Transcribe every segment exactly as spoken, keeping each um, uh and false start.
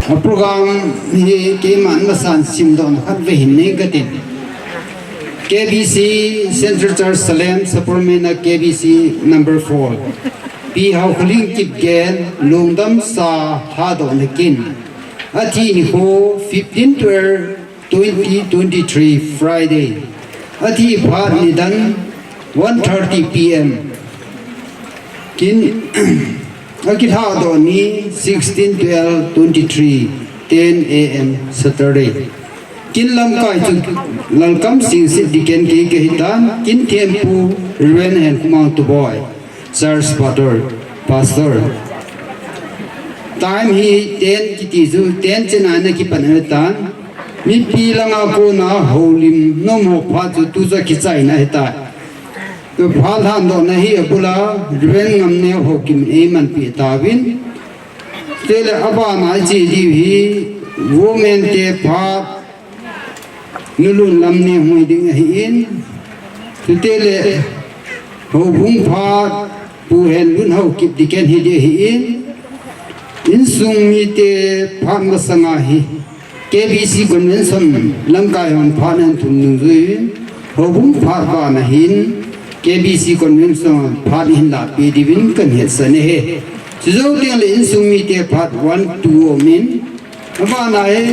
A program hi keiman masan simdohna khat ve hin nei katin. K B C Central Church Salem, Sapormeina K B C number four. Pi Haokholing Kipgen, Lungdamsa Thadohna kin. Athi nikho fifteen twelve twenty twenty-three Friday. Athi phat nidan one thirty P M. Kin, akilhadoh ni sixteen twelve twenty-three, ten A M Saturday. Kin lamkai chu Lalkam Singsit Deacon kei kahitan, kin thempu Reverend Henkhomang Tuboi, Church Pastor, Pastor. Time hi ten kiti chu, ten chena na kipan tan. Mipi langa kona houlim nom ho phat chu tucha kichaina ahitai. Phat lhandohna hi abula Reverend Ngamneo Haokip in eimanpi tauvin. Chule abana iche diu hi women te phat Nulun Lamneo hung hi ding ahin. Chuteng le houbung phat Pu Henlun Haokip Deacon hi ding ahin. Insung mite phat masanga hi K B C Convention lamkai hon phat ahin thum nungjui in, houbung phat bana hin K B C Convention phat hin lapi diuvin kahin hetsah e. Chujou teng le insung mite phat one, two umin, abana hi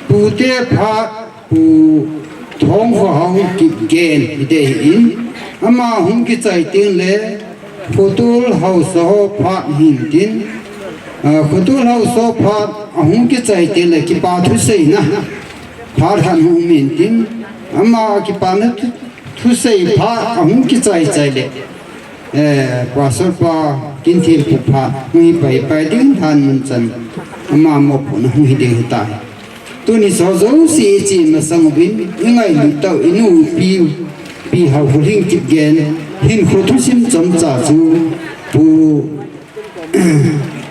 pute phat Pu Thongkhohao Kipgen hite ahin, ama hung kichai teng le Khotol Haosa ho phat hin tin, ah, Khotol Haosa phat ahung kichai teng le kipa thuseina phat khat hung um in tin, ama kipana thu-, thusei phat ahung kichai chai le, eh, Pastor pa kin thempu phat hung hi pai pai ding than mun chan ama mopohna hung hi ding ahitai. Tuni ho jouse iche masang uvin, ingailut tau inu Pi, Pi Haokholing Kipgen hinkho thusim chomcha chu Pu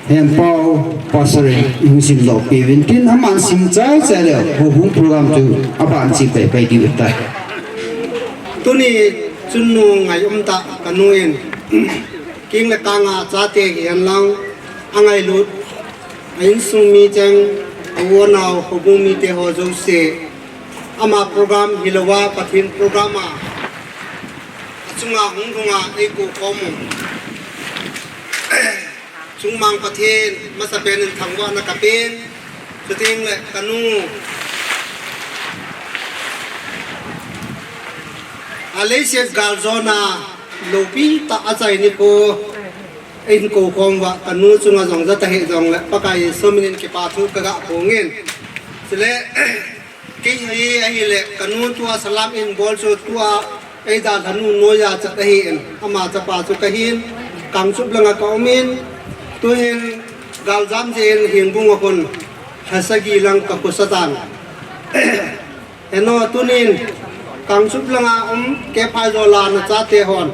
Hempao Pastor in hung simdoh piuvin tin, aman sim chai chai le houbung program chu aban che pai pai diu ahitai. Tuni chun nu ngai umtah kanu in, king le kanga chate hihen lang, angailut a insung mi cheng, a u a nao, houbung mite ho jouse, ama program hilouva Pathen program a, achunga hung dunga eikou khom u chungmang Pathen masapen in thangvahna kapen. Chuteng le kanu a leiset galjona loupi tah a chai nikho eihin koukhom uva kanu chunga jong jat ahijong le Pakai Jesu minin kipa thu kaga phong in. Chule kei hi ahile kanu tua salam in bol chu tua eidalhanu noiya chat ahin, ama chapa chu kahin, Kangchup langa ka um in, tuhin galjam jeh in Hengbung a khun lha sagi lang ka khosah tan. Heno tunin Kangchup langa um Keiphaijola na chate hon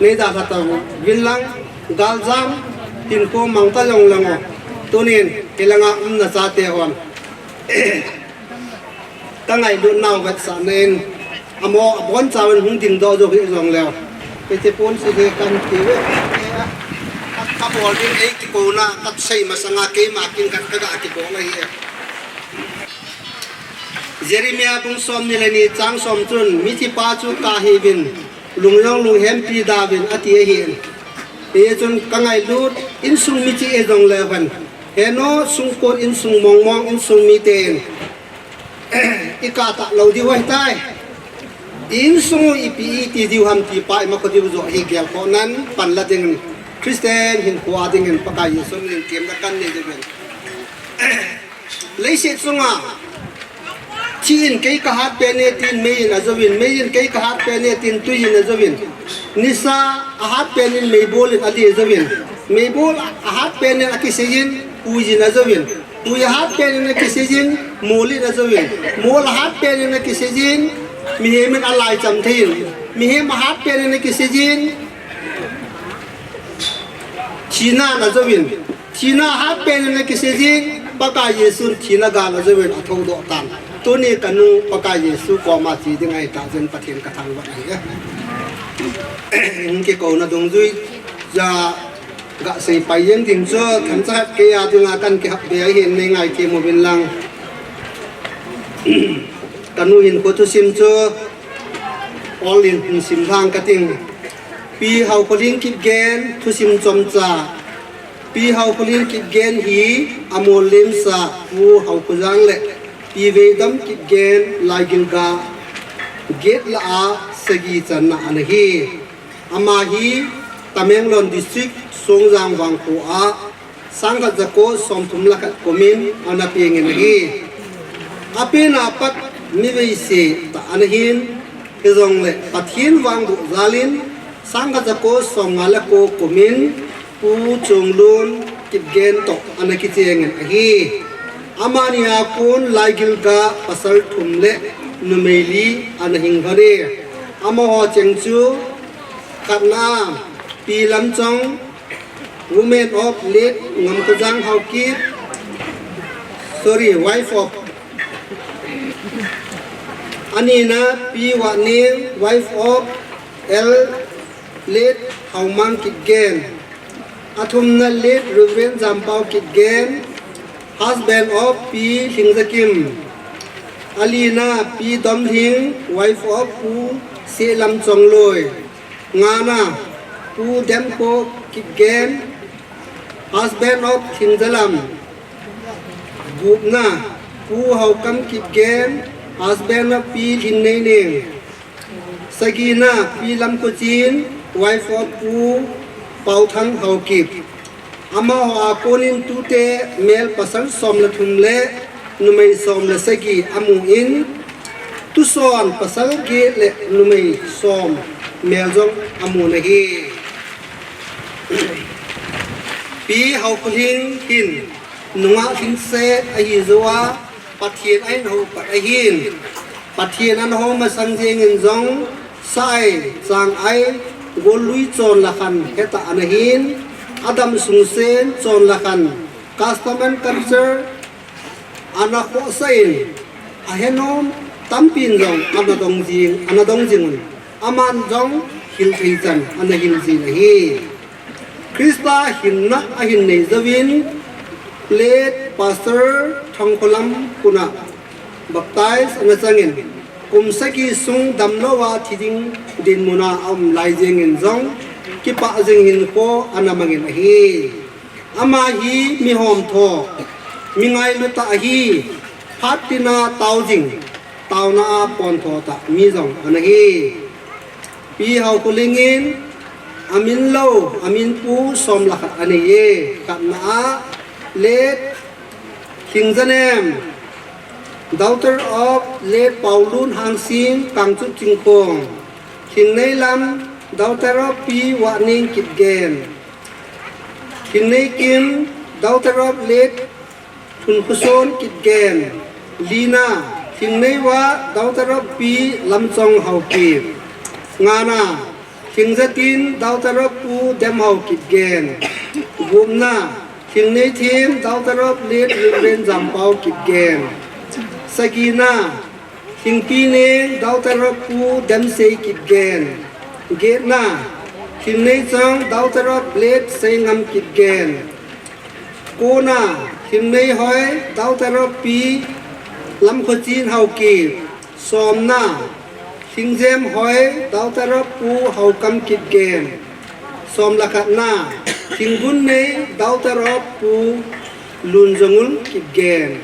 neidalha tauvin lang, galjam hinkho mang ta jong lang o, tunin hilanga um na chate hon ka ngailut nau vetsahna in, amo abonchauvin hung dingdoh jou hih jongleu, kei te pon si le kan ti ve. Ka, ka bol ding ei kikouna, ka sei masanga keima kin khat kaga kibol ahi e. Jeremiah bung somni le ni chang som chun, mithipa chu kah hih uvin, lung jong lunghempi da uvin ati ahi. Hichun ka ngailut, insung mithi hijongleu hen, heno sungkon insung mongmong insung miten ikah talou diu ahitai. Insung u ipi iti diu ham ti pa imakho diu joh hi gelkhohnan panla dingin, Christian hinkho a dingin Pakai Jesu minin temna kanei diuvin. Leiset chunga thi in kei kahat pen e tin mei in ajouvin, mei in kei kahat pen e tin tui in ajouvin, nisa ahat pen in meibol in ale jouvin, meibol ahat pen in akisei in hui in ajouvin, hui ahat pen in akisei in mol in ajouvin, mol ahat pen in akisei in mihem in alaicham thei in, mihem ahat pen in akisei in thina in ajouvin, thina ahat pen in akisei in Pakai Jesun thina gal ajouvin athoudoh tan. Tuni kanu Pakai Jesu koma che ding ahitah jeh in Pathen kathangvah ahi e. Hung kikouna dungjuija Gasei pai jeng ding chu, themcha khat kei a dinga kan kihap be ahin nei ngaithem uvin lang. Kanu hin kho thusim chu ol in hin sim lang kating. Pi Haokholhing Kipgen thusim chomcha. Pi Haokholhing Kipgen hi amol lemsa Pu Haokhojang le Pi Veidom Kipgen Laigilga gate lah a sagi channa ana hi. Ama hi Tamenglong District, Songjang vangkho a sangkhat jako somthum le khat kumin ana pengin ahi. Apen apat mi veise tah ana hin, hijongle Pathen vangboh jalin sangkhat jako somnga le ko kumin Pu Chonglun Kipgen toh ana kichengin ahi. Amani a kon Laigilga pasal thum le numei li ana hing lhon e. Amaho cheng chu khatna Pi Lamchong, woman of late Ngamkhojang Haokip, sorry, wife of. Anina Pi Watning, wife of L late Haomang Kipgen. Athumna late Reverend Jampao Kipgen, husband of Pi Lhingzakim. Alina Pi Domlhing, wife of Pu Sehlam Chongloi. Ngana Pu Demkho Kipgen, husband of Lhingzalam. Gupna Pu Haokam Kipgen, husband of Pi Lhingneining. Sagina Pi Lamkhochin, wife of Pu Paothang Haokip. Amaho a konin tute mel pasal som le thum le numei som le sagi amun, tuson pasal get le numei som mel jong amun ahi. Pi Haokholhing hin nungah lhingset ahi jou a, Pathen ahin houpat ahin. Pathen ana hou masang jengin jong, sa-ai, chang-ai, gollui chon le khan hetah ana hin, adam sungsen chon le khan, custom and culture ana khohsah in, ahenom tampin jong ana dong jing, ana dong jing un. Aman jong hil thei chan ana hil jin ahi. Christa hinna ahin nei jouvin, late Pastor Thangkholam Kuna baptize ana changin, kum sagi sung damlou a thi ding dinmun a aum lai jengin jong, kipah jing hinkho ana mangin ahi. Ama hi mi homtho, mi ngailu tah ahi, phat tina tao jing, taona a pontho tah mi jong ana hi. Pi Haokholhing in amin lou, amin pu som le khat anei e. Khatna a, late Lhingzanem, daughter of late Paolun Hangsing, Kangchup Chingkhong. Lhingneilam, daughter of Pi Watning Kipgen. Lhingneikim, daughter of late Thunkhoson Kipgen. Lina, Lhingneiva, daughter of Pi Lamchong Haokip. Ngana, Lhingzatin, daughter of Pu Demhao Kipgen. Gupna, Lhingneithem, daughter of late Reverend Jampao Kipgen. Sagina, Lhingpineng, daughter of Pu Demsei Kipgen. Getna, Lhingneichong, daughter of late Seingam Kipgen. Kona, Lhingneihoi, daughter of Pi Lamkhochin Haokip. Somna, Lhingjemhoi, daughter of Pu Haokam Kipgen. Som le khatna, Lhingbunnei, daughter of Pu Lunjongul Kipgen.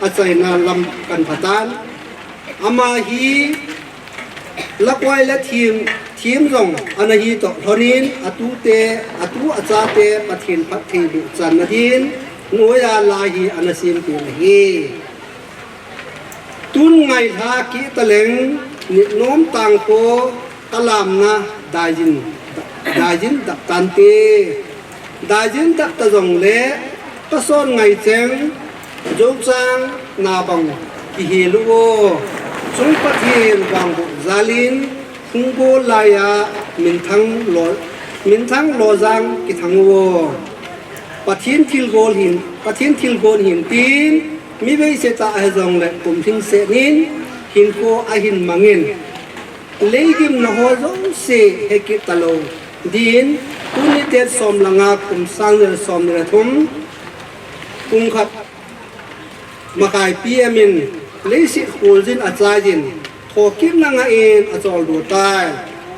Achaina lam kan phatan. Ama hi lakoi le thim, thim jong ana hi toh lhonin, atute, atu achate Pathen phattheiboh channa din, noiya la hi ana sempeh ahi. Tun ngailha kit taleng, nit nom tangkho kalamna daijin, daijin dap tante. Daijin dap ta jongle, kason ngai cheng, jouchang nabang kihil uvo. Chung Pathen vangboh jalin, hung bol laiya minthang lo, minthang lojang kithang uvo. Pathen thilgon hin, Pathen thilgon hin tin, mi veise tah hijongle kum lhingset nin, hinkho ahin mangin. Leigimna ho jouse hekit talou din, Tuni tet som le nga kum sang ni le som ni le thum, kum khat makai P M in leiset kholjin achaijin, thokitna ngah in acholdo tai.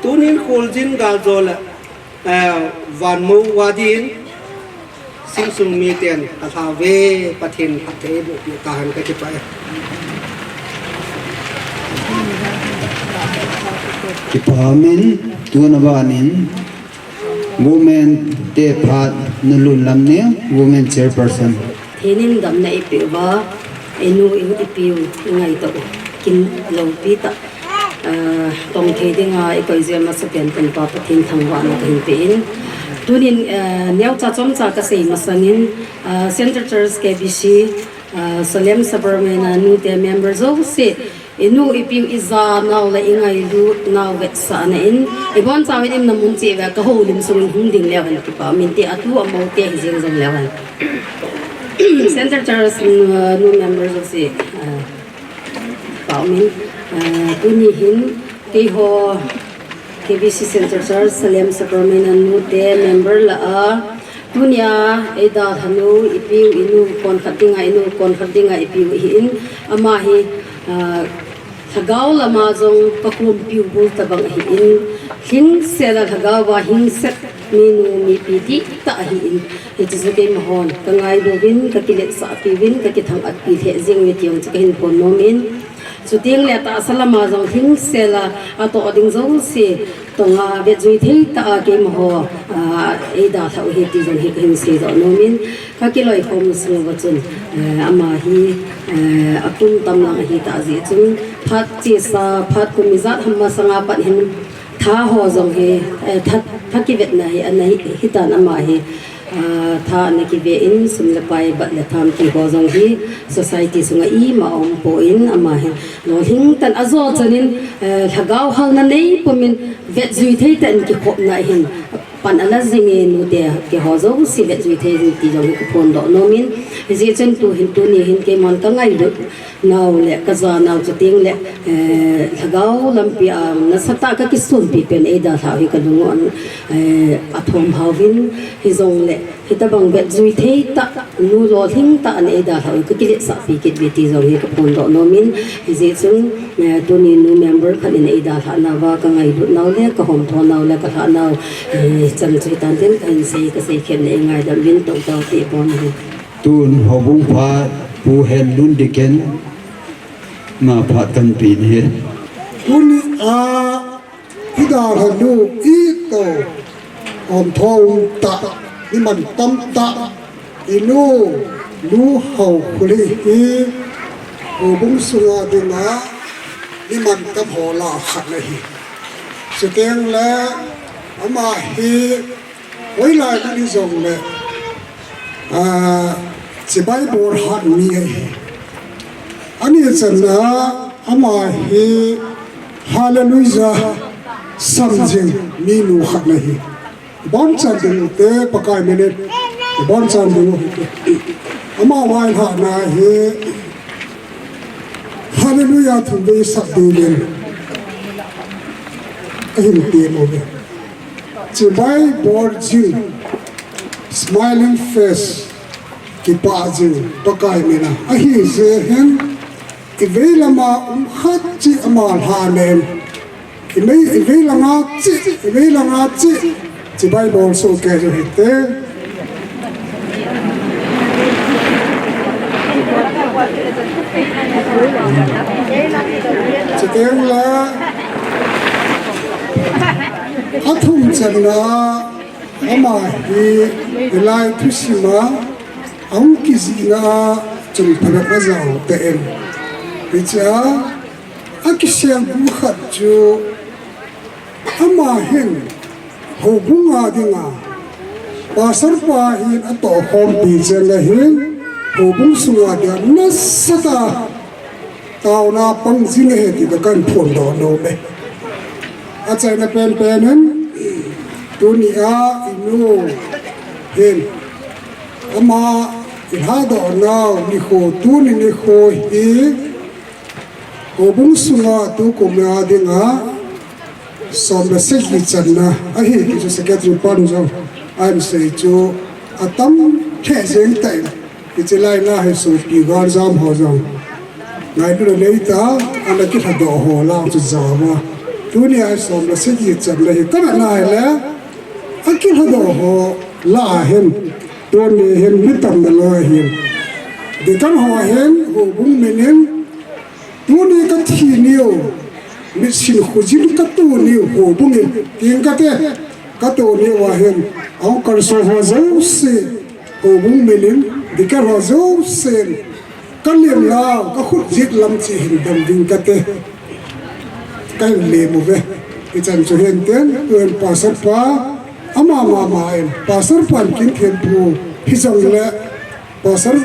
Tunin kholjin galjou le, eh, vanmo vadin, simsung miten alhau ve, Pathen phatthei eiboh peh tahen, kakipah e. Kipah umin, tuna banin, Women te phat nalhun lam ni, Women Chairperson. Pathen in damna eipeh uva, inu, ipi u, ingaito u, kin loupi tah, ah, tong thei dinga ikoi jeh a masapen Tonpa Pathen thangvahna kahin pe in. Tunin, ah, neocha chomcha kasei masangin, ah, Central Church K B C, ah, Salem Suburban a nute member jouse, inu ipiu ijanau le ingailutnau vetsahna in, ibonchauvin imna mun cheh uva kahoulim sungin hung ding leu hen kipah umin, tia tu amau te hijeng jong leu hen. Central Church, mm, nu member jouse, ah, kipah umin, ah, tuni hin keiho K B C Central Church Salem Sacrament a nute member lah a, tunia eidalhanu ipiu inu kon khat dinga, inu kon khat dinga ipiu ahin, ama hi, ah, lhagao lama jong kakhompiu bul tabang ahin, lhingsel a lhagao va hingset minu mipi dihtah ahin, hiche chu keimahon kangailu uvin, kakiletsahpi uvin, kakithang-atpi lheh jeng uve ti jong chu kahin phon nom in, chuteng le tahsa lama jong lhingsel a atoh ding jouse tonga vetjui thei tah a keimaho, ah, eidalhah u ahi ti jong hi kahin seidoh nom in, kakiloikhom sung uva chun, eh, ama hi, eh, akum tam lang ahitah jeh chun, phat chesa, phat kum ijat ham masanga pat hin tha ho jong hi, eh, tha, tha kivetna hi ana hi, hitan ama hi, ah, tha ana kive in, sum le pai, bat le tham ti ho jong hi society sunga ima aumpoi, ama hi lolhing tah in ajo chanin, eh, lhagao halna nei pumin vetjui thei tah in kikhopna hin pan ala jing e, nute keiho jouse vetjui thei jing ti jong hi kaphondoh nom in, hijeh chun tuhin tuni hin keimahon kangailut nau le kajanau chuteng le, eh, lhagao lampi a nasatah a kakisonpi pen eidalhah u hi kalung u, eh, athom hao uvin, hijongle hitabang vetjui thei tah, nu lolhing tah in eidalhah u hi kakiletsahpi kit uve ti jong hi kaphondoh nom in, hijeh chun, eh, tuni nu member khat in eidalhah nauva kangailutnau le kahomthonau le kalhahnau, eh, chan chu hitan tin kahin sei, kasei khen le eingaidam uvin, toh tao te pon hi. Tun houbung phat Pu Henlun Diken, ama phat kanpeh in ahi. Tunia idalhanu itoh homtho umtah, mi mantam tah, inu, Nu Haokholing hi houbung sunga dinga mi mantam ho lah a khat ahi. Chuteng le ama hi hoilai mun hijongle, ah, chibai bolhat mi ahi. Ani channa ama hi Hallelujah samjing minu khat ahi. Bonchan ding u te Pakai minin, bonchan ding u. Ama vailhahna hi Hallelujah thum vei sap dingin ahin tem uve. Chibai bol jing, smiling face, kipah jing Pakai mina. Ahijeh hin, ivei lama um khat cheh ama lhanem. Ivei, ivei langa cheh, ivei langa cheh, chibai bol sohkei u hite. Chuteng le, athum channa, ama hi hilai thusim a ahung kijihna chun phabep ajao tah in, hichea akisel bu khat chu, ama hin houbung a dinga pastor pa hin atohkhompi chenga hin houbung sunga dinga nasatah a taona pang jing ahi ti kahin phondoh nom e. Achaina penpen in, tunia inu hin ama ilhadohnau nikho, tuni nikho hi houbung sunga tukum a dinga som le sagi channa ahi ti chu secretary pan jong Ahin sei chu atam lheh jeng tah in, hiche lai na hi sopi galjam ho jong ngailutna nei ta, ana kilhadoh ho lang chu jao a. Tunia hi som le sagi channa hi ka vet na hile, akilhadoh ho lah a hin, tuni hin mi tamna loi hin, deacon ho hin, houbung min in, tuni ka thi niu, mitsin khojin ka to niu, houbung in, tin kate, ka to niu a hin, ahung kalson ho jouse, houbung min in, deacon ho jousen, ka lim nau, ka khut jet lam cheh hin dam ding kate. Ka hin lem uve. Hichan chu hin tin, tun pastor pa, ama mama in, pastor pan kin thempu, hijongle, pastor,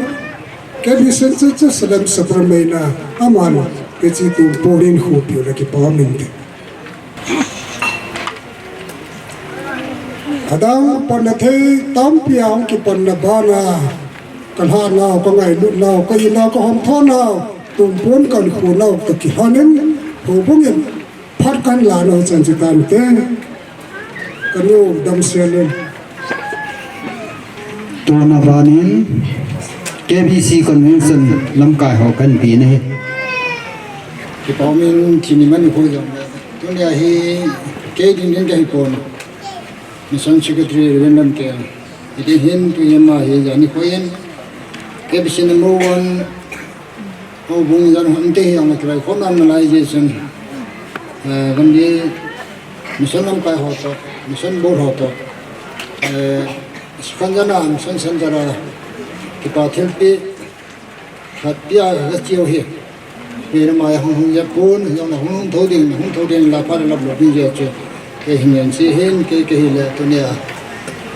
K B C Church Salem Sapermeina, aman, hiche tumpon in khopi u le kipa um inte. Adang panna thei tampi ahung kipanna bana, ka lhahnau, ka ngailutnau, ka hinau, ka homthohnau, tumpon kankho nau, ka kilhonin, houbung in, phat kahin la nau chan chu tante, ka nu damsel in. Tuna banin, K B C Convention lamkai ho kahin pe nahi. Kipa um in, tuni mani kho jong, tunia hi, kei ding ding kahi pon. Mission Secretary Reverend Lamkeng. Hiti hin tuhi ama hi jani kho in. K B C number one. Houbung jan hon te hi ang kilai khom nan nalai jeh chun. Eh, gam di mission lamkai ho toh, mission board ho toh. Eh, Sukhan jana mission center a kipa thilpeh. Khat pia ka chiu hi. Kei na mai hung hung jep pon, jong na hung hung tho ding, hung tho ding la pha la lap lo ding jeh chu. Kei hin ngen chi hin, kei, kei hi le tunia.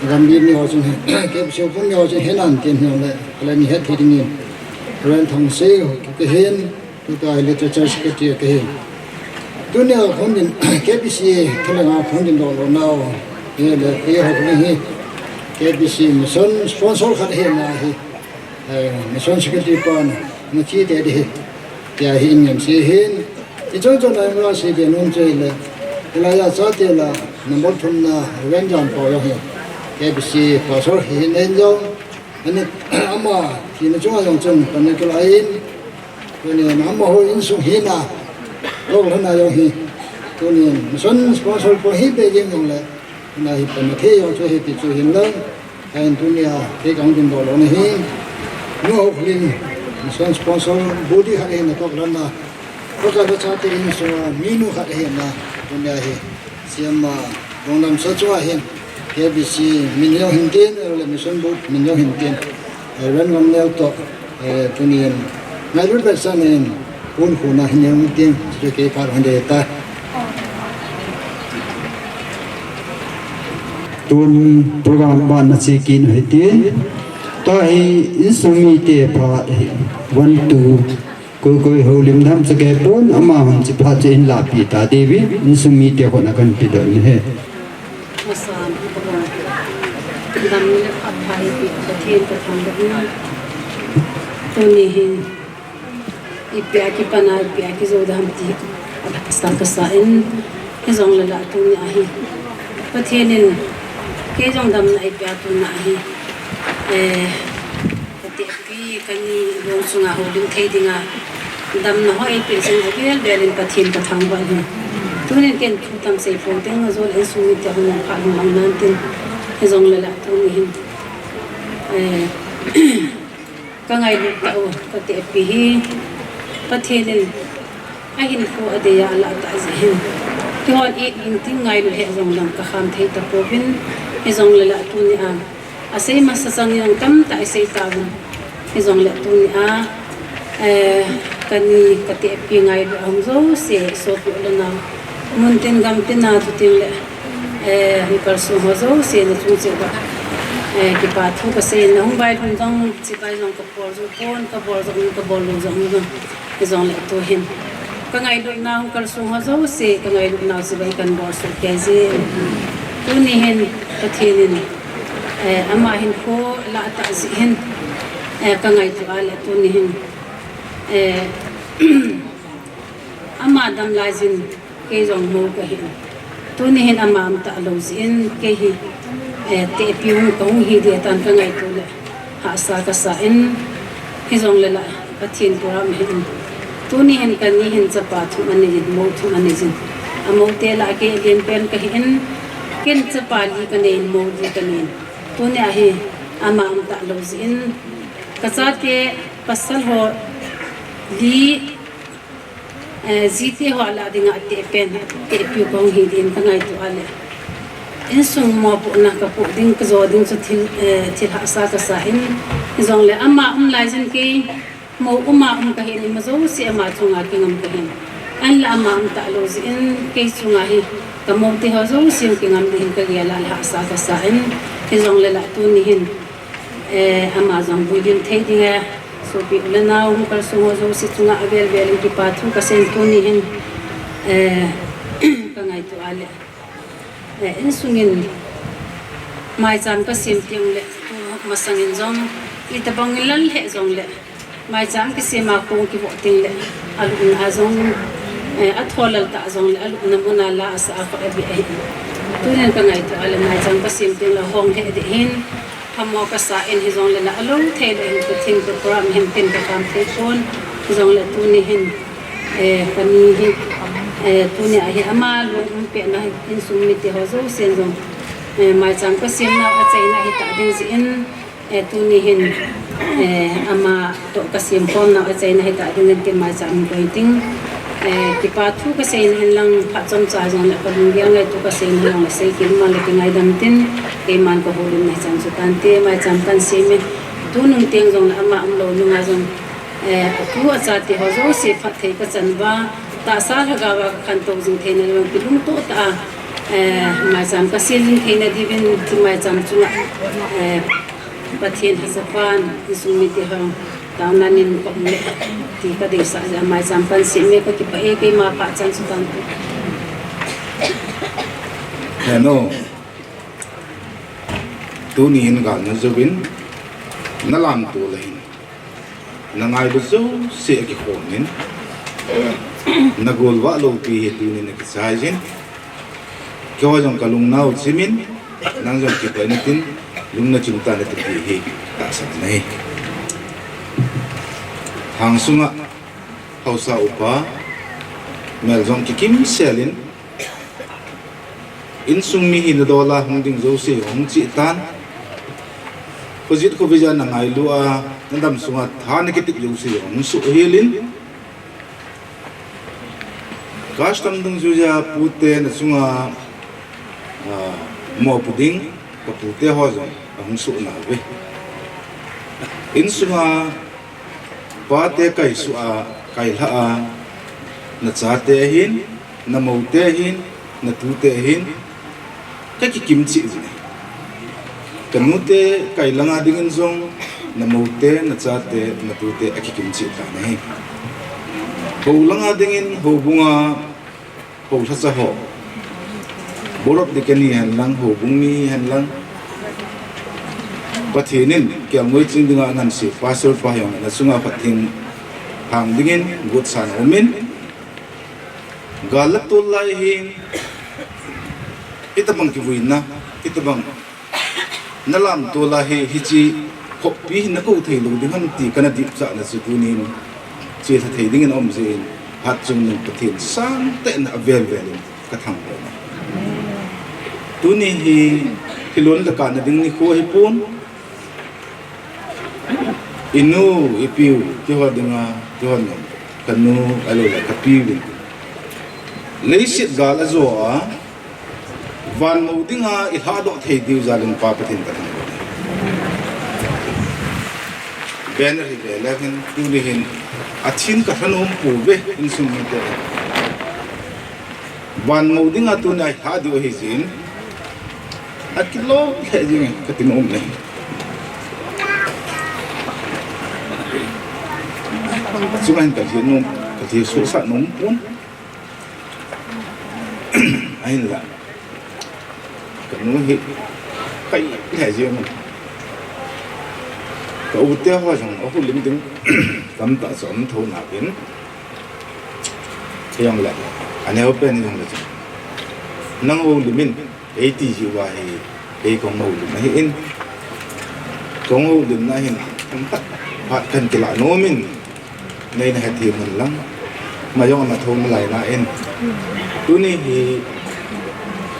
Gambih mi ho chun hin, kei siu pun mi ho chun hin an tin hin le, kala ni het hi ding in. Ren thong se, kei hin, tuta hi literature secretary kei hin. Tunia khun din, K B C, thale nga khun din do lo nau. Hi le, kei ho ni hi. K B C mission sponsor khat hi na hi. Eh, mission secretary pan, na chi te di hi. Tia hi in ngen si hin. I chon chon ai ma si be nun che le. Ila ya cha te la, number thum na, Reverend Jan Pau jong hi. K B C pastor hi hin en jong. Ani ama, thina chunga jong chun, pan ne kila in. Tunin ama ho insung hi na. Lok lhana jong hi. Tunin, mission sponsor po hi be jing jong le. Na hi pan na the jong chu hi ti chu hin lang. Ahin tunia, kei kahung tin doh lona hi, Nu Hoklim, mission sponsor, body khat ahin, atok lana, Pakal chate in so, mi nu khat ahin na, tunia hi, siama, Longdam sa chunga hin, K B C, min jong hin tin, le mission board, min jong hin tin, Reverend Ngamneo toh, Eh, tunin, ngailut beh sa nin, pon khona hin jong tin, chu kei phat hon de ta. Tun program ban na che kit u hitin, tua hi insung mite phat hi, one, two, koi koi houlim dam chu kei pon, ama hon chi phat chu in lapi ta diu vin, insung mite khut na kan pe doh ni he. Masang, dam le phat pha ipi, Pathen kathangvah in. Tuni hin, ipi a kipan a, ipi a kijou dam ti, sa kasa in, hijongle la tuni a hi. Pathen in, kei jong damna eipeh a tuni a hi. Eh, Ka tehpi, kani long sunga houlim thei dinga damna ho eipeh jing avel vel in Pathen kathangvah in. Tunin ken thu tam sei pon teng ajol insung mite hung nung kha hung mang nan tin. Hijongle la tuni hin, eh, ka ngailut tah u, ka tehpi hi Pathen in ahinkho adei a alah tah jeh hin. Keihon it ing tin ngailut lheh jong lang ka kham thei tapouvin. Hijongle la tuni a Asei masang jong tamtah isei tauvin. Hijongle tuni a, eh, kani ka tehpi ngailut a hung jouse, sopi u le nao. Mun tin gam tin a tu tin le, eh, hung kalsong ho jouse na chung cheh uva, eh, kipa thu kasei in, na hung vailhun jong, chibai jong ka bol jong pon, ka bol jong, ka bol lou jong jong. Hijongle tuhin ka ngailutna hung kalsong ho jouse, ka ngailutna u chibai kan bol soh kei jin. Tuni hin Pathen in, eh, ama hinkho lah tah jeh hin, eh, ka ngaito a le tuni hin, eh, ama dam lai jin kei jong mo kahin. Tuni hin ama um talou jeh in kei hi, Eh, tehpiu kahung hi ding tan kangaito le, hahsa kasa in, hijongle la, Pathen program hin. Tuni hin kani hin chapa thum anei jin, mou thum anei jin. Amou te lah kei lenpen kahi in, ken chapa li kanei in, mou li kanei in. Tuni a hi, ama umtah lou jeh in, kachate pasal ho li, eh, jite ho lah dinga tehpen, tehpiu kahung hi ding kangaito a le. Insung mopohna kapoh ding, kajo ding chu thil, eh, thil hahsa kasa in, hijongle ama um lai jin kei, mou uma um kahin, ima jouse ama chunga kingam kahin. Ahinla ama umtah lou jeh in, kei chunga hi, kamou te ho jouse kingam ding hin kagel a le hahsa kasa in, hijongle la tuni hin, eh, ama jong vui lim thei ding e, sopi u le nao, hung kalsong ho jouse chunga avel vel in kipa thu kasei in tuni hin, eh, kangaito a le. Eh, insung in maicham kasem teng le, tu masang in jong, itobang in lal lheh jongle, maicham kisem a kong kivoh teng le, alupna a jong, eh, atho lal tah jongle, alupna mun a la asa a kho abe ahi. Tunin kangaito a le, maicham kasem teng le hong lheh ding hin, phamo kasa in hijongle la alou thei le hin, Pathen program hin tin kakham thei pon, hijongle tuni hin, eh, kani hi, eh, tuni a hi ama lung umpehna insung mite ho jousen jong, eh, maicham kasem nau achaina hita ding jeh in, eh, tuni hin, eh, ama toh kasem khom nau achaina hita ding in tin maicham in koi ting. Eh, kipa thu kaseina hin lang phat chomcha jongle kalunggel ngaito kaseina lang le sei kit mang le kingaidam tin, keiman kahoulimna hichan chu tante, maicham kahin sem in, tunung teng jongle ama umlou nunga jong, eh, atu achate ho jouse phatthei kachan uva, tahsa lhagao a kakhantou jing theina le kilungtoh tah a, eh, maicham kasem jing theina diuvin, chu maicham chunga, eh, Pathen hasapan, insung mite ho, taona nin kaum le, ti kadeisah jeh a maicham kahin sem e, kakipah e, keima phat chan chu tante. Heno, tuni hin gal najouvin, nalamto le hin, nangailu jouse akikhom in, nagol vah loupi hi tunin akichai jin, keiho jong kalungnau chimin, nang jong kipah in tin, lung nachim tan nati ti hi tahsan ahi. Hangsunga haosa upa, mel jong kikimsel in, insung mi hina dol a hung ding jouse hung cheh tan, khojet khovei a nangailu a, nadam sunga tha nakitep jouse hung sohhel in, custom dungjuia pute nachunga, ah, mopo ding, kapute ho jong ahung soh nauve. Insunga pate kaisuh a, kailhah a, nachate ahin, namoute ahin, natute ahin, kakikim cheh jin ahi. Kanute kai langa dingin jong, namoute, nachate, natute akikim cheh tan ahi. Hou langa dingin, houbunga, hou lhacha ho, Board of Deacon hihen lang, houbung mi hihen lang, Pathen in kelngoi ching dinga angansei pastor pa hijongle nachunga Pathen hang dingin gotsan aumin, gal la tol lai hin, itobang kivuina, itobang nalamto lai hi, hiche khoppi hi nakou theilou ding ham ti kana dipsahna chu tunin chelha thei dingin aum jeh in, hatchungnung Pathen sangtah in avel vel in kathangvah e. Tuni hi thilon le kahna ding nikho ahipon, inu, ipiu, keiho dinga, keiho nom, kanu, ahiloule kapiuvin, leiset gal ajo a, van mou dinga ilhahdoh thei diu jalin Pa Pathen kathangvah e. Banner hi veleu hin, tuni hin, athin kalhanom pouve, insung mite. Van mou dinga tunia ilhah diu ahijeh in, akilom lheh jenge, kati nom e. Chunga hin kalhe nom, kalhe sohsah nom pon. Ahinla, kanu hi kai lheh jeng e. Ka u te ho jong ahoulim ding tamtah chu aum tho nauvin, hijongle, aneopen hijongle chu, nang houlim in, eiti jeh uva hi, Kei kahung houlim ahin. Kahung houlimna hin, themkhat phat kahin kilah nomin, neina hethem un lang. Ama jong ana thou nalai nan. Tuni hi,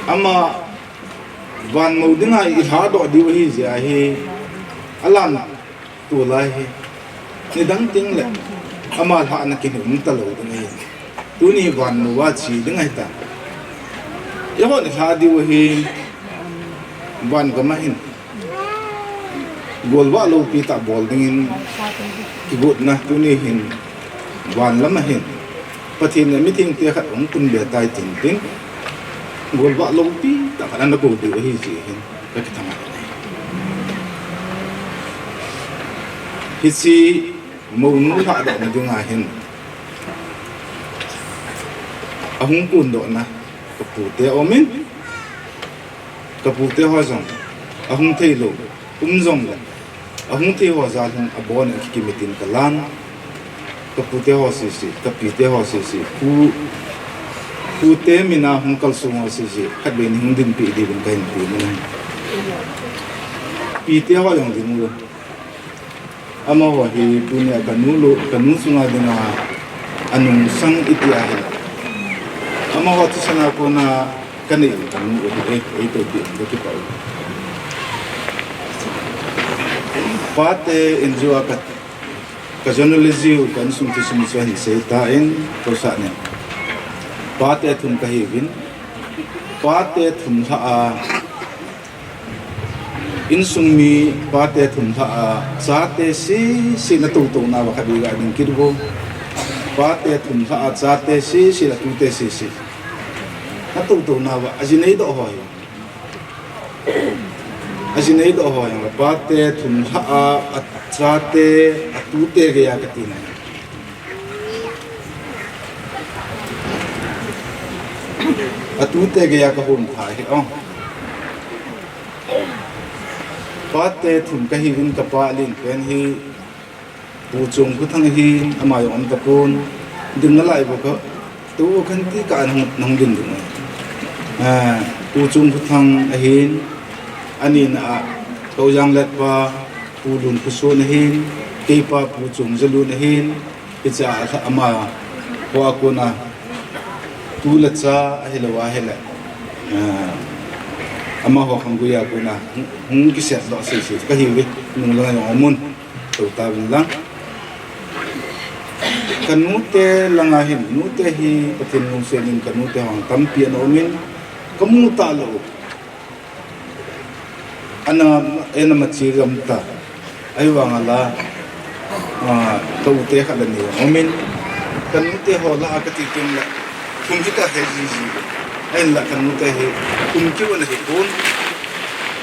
ama van mou dinga ilhadoh diu ahi jeh a hi, alam tulai hi, nidang teng le, ama lhahna kihil um talou ding ahi. Tuni van mou a che ding ahitai. Eihon ilha diu ahi, van gam a hin. Golvah loupi tah bol dingin kigotna tuni hin van lam a hin. Pathen le mithengte khat hung tung be tai tin tin. Golvah loupi tah khat ana go diu ahi jeh hin kakithang ahi. Hiche mounu lhadohna dinga hin ahung kondohna kapute aumin. Kapute ho jong ahung theilou um jongle, ahung thei ho jal hin abon in kikimitin kalan. Kapute ho sese, kapite ho sese, pu, pute mina hung kalsong ho sese, khatvei nin hung dinpi diuvin kahin pe nom e. Pite ho jong ding u. Amaho hi tunia kanu lou, kanu sunga dinga anungsang iti ahile, amaho thisan a kona kanei u kanu u ahi e, eitoh pi in kakipah u. Pate in jeh a ka, ka genealogy u ka insung thusim chu ahin seitan, tousah nin. Pate thum kahiuvin, pate thum lhah a, insung mi pate thum lhah a, chate sese natoutouva khatvei ga ding kit uvo. Pate thum lhah a, chate sese, atute sese natoutouva ajinei doh ho hi. Ajinei doh ho hi, pate thum lhah a, achate, atute geiya kati nai. Atute geiya kahung tha hi, o. Pate thum kahiuvin, kapa lenpen hi Pu Chungkhothang ahin, ama jong um tapon, ding nalai bou ka, tu khan ti ka nahung, nahung ding ding. A, Pu Chungkhothang ahin, anina a, Koujang Letpa, Pu Lunkhoson ahin, keipa Pu Chungjalun ahin, hiche a amaho a kona tu le cha ahilou ahile, a, amaho khanggui a kona hung, hung kisetdoh sese kahiuve, nung langa jong umun, tou tauvin lang. Kanute langa hin, nute hi Pathen lungset in kanute ho tampi ana umin, kamu talou. Ana, ana machi gam ta. Ahivanga la, a, ka ute khat le ni umin. Kanute ho lah a kati teng le, thum hi kahe jiji. Ahinla kanute hi, thum kiu ana hipon.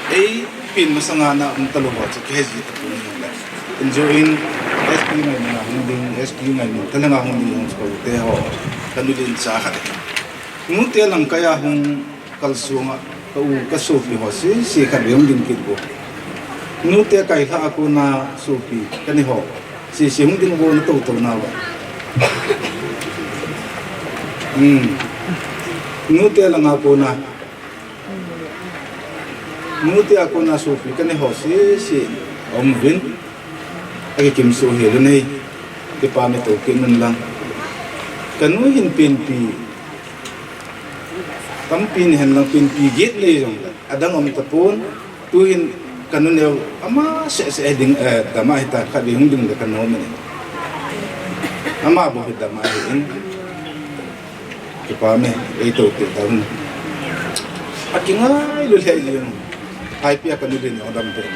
Eipen masanga ana um talou ho chu kihe ji tapon ahinla. Injo in, S P Ngaimon a hung ding, S P Ngaimon thalheng a hung ding jong chu ka ute ho. Kanu len cha khat. Nute lamkai a hung kalsong a, ka u, ka sopi ho sese khatvei hung ding kit uvo. Nute kailhah a kona sopi kanei ho sese hung ding uvo, natoutouva. Hmm. Nute langa kona, nute a kona sopi kanei ho sese aum uvin. Akikimsuh hel u ahi. Kipah me, tou kit un lang. Kanu hin penpi tampi nei hen lang, penpi get nei jong adang um tapon, tuhin kanu neo ama seh seh ding, eh, dam a hita, khatvei hung ding le kanu ahi. Ama bou hi dam a ahin. Kipah me, eitou peh tauvin. Akingailu lheh jeng. Phaipi a kanu len jong adam peh.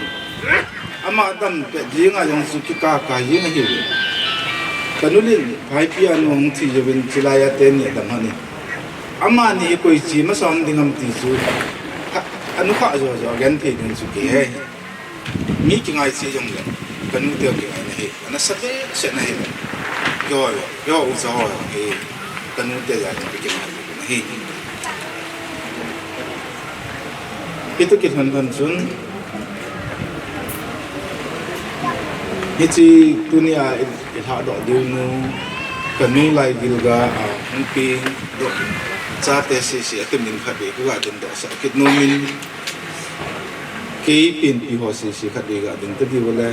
Ama adam peh jeng a jong chu kikaka jeng ahi. Kanu len Phaipi a nu hung thi jouvin chulai a teni adam ahi. Amani koi chi masa hung ding ham ti chu. Ha, anu kha jo jo a gen thei ding chu kihe. Mi kingai cheh jongle, kanu te kingai na hi, ana sa behseh na hi. Keiho, keiho ucha ho hi, kanu te jat in kingai na hi. Hitia kilhon lhon chun, hiche tunia i, ilhadoh diu nu, kanu Laigilga a hung peng doh, chate sese a kimin khatvei kaga dingdoh sah kit nom in, Kei penpi ho sese khat vei ga ding tadi vale.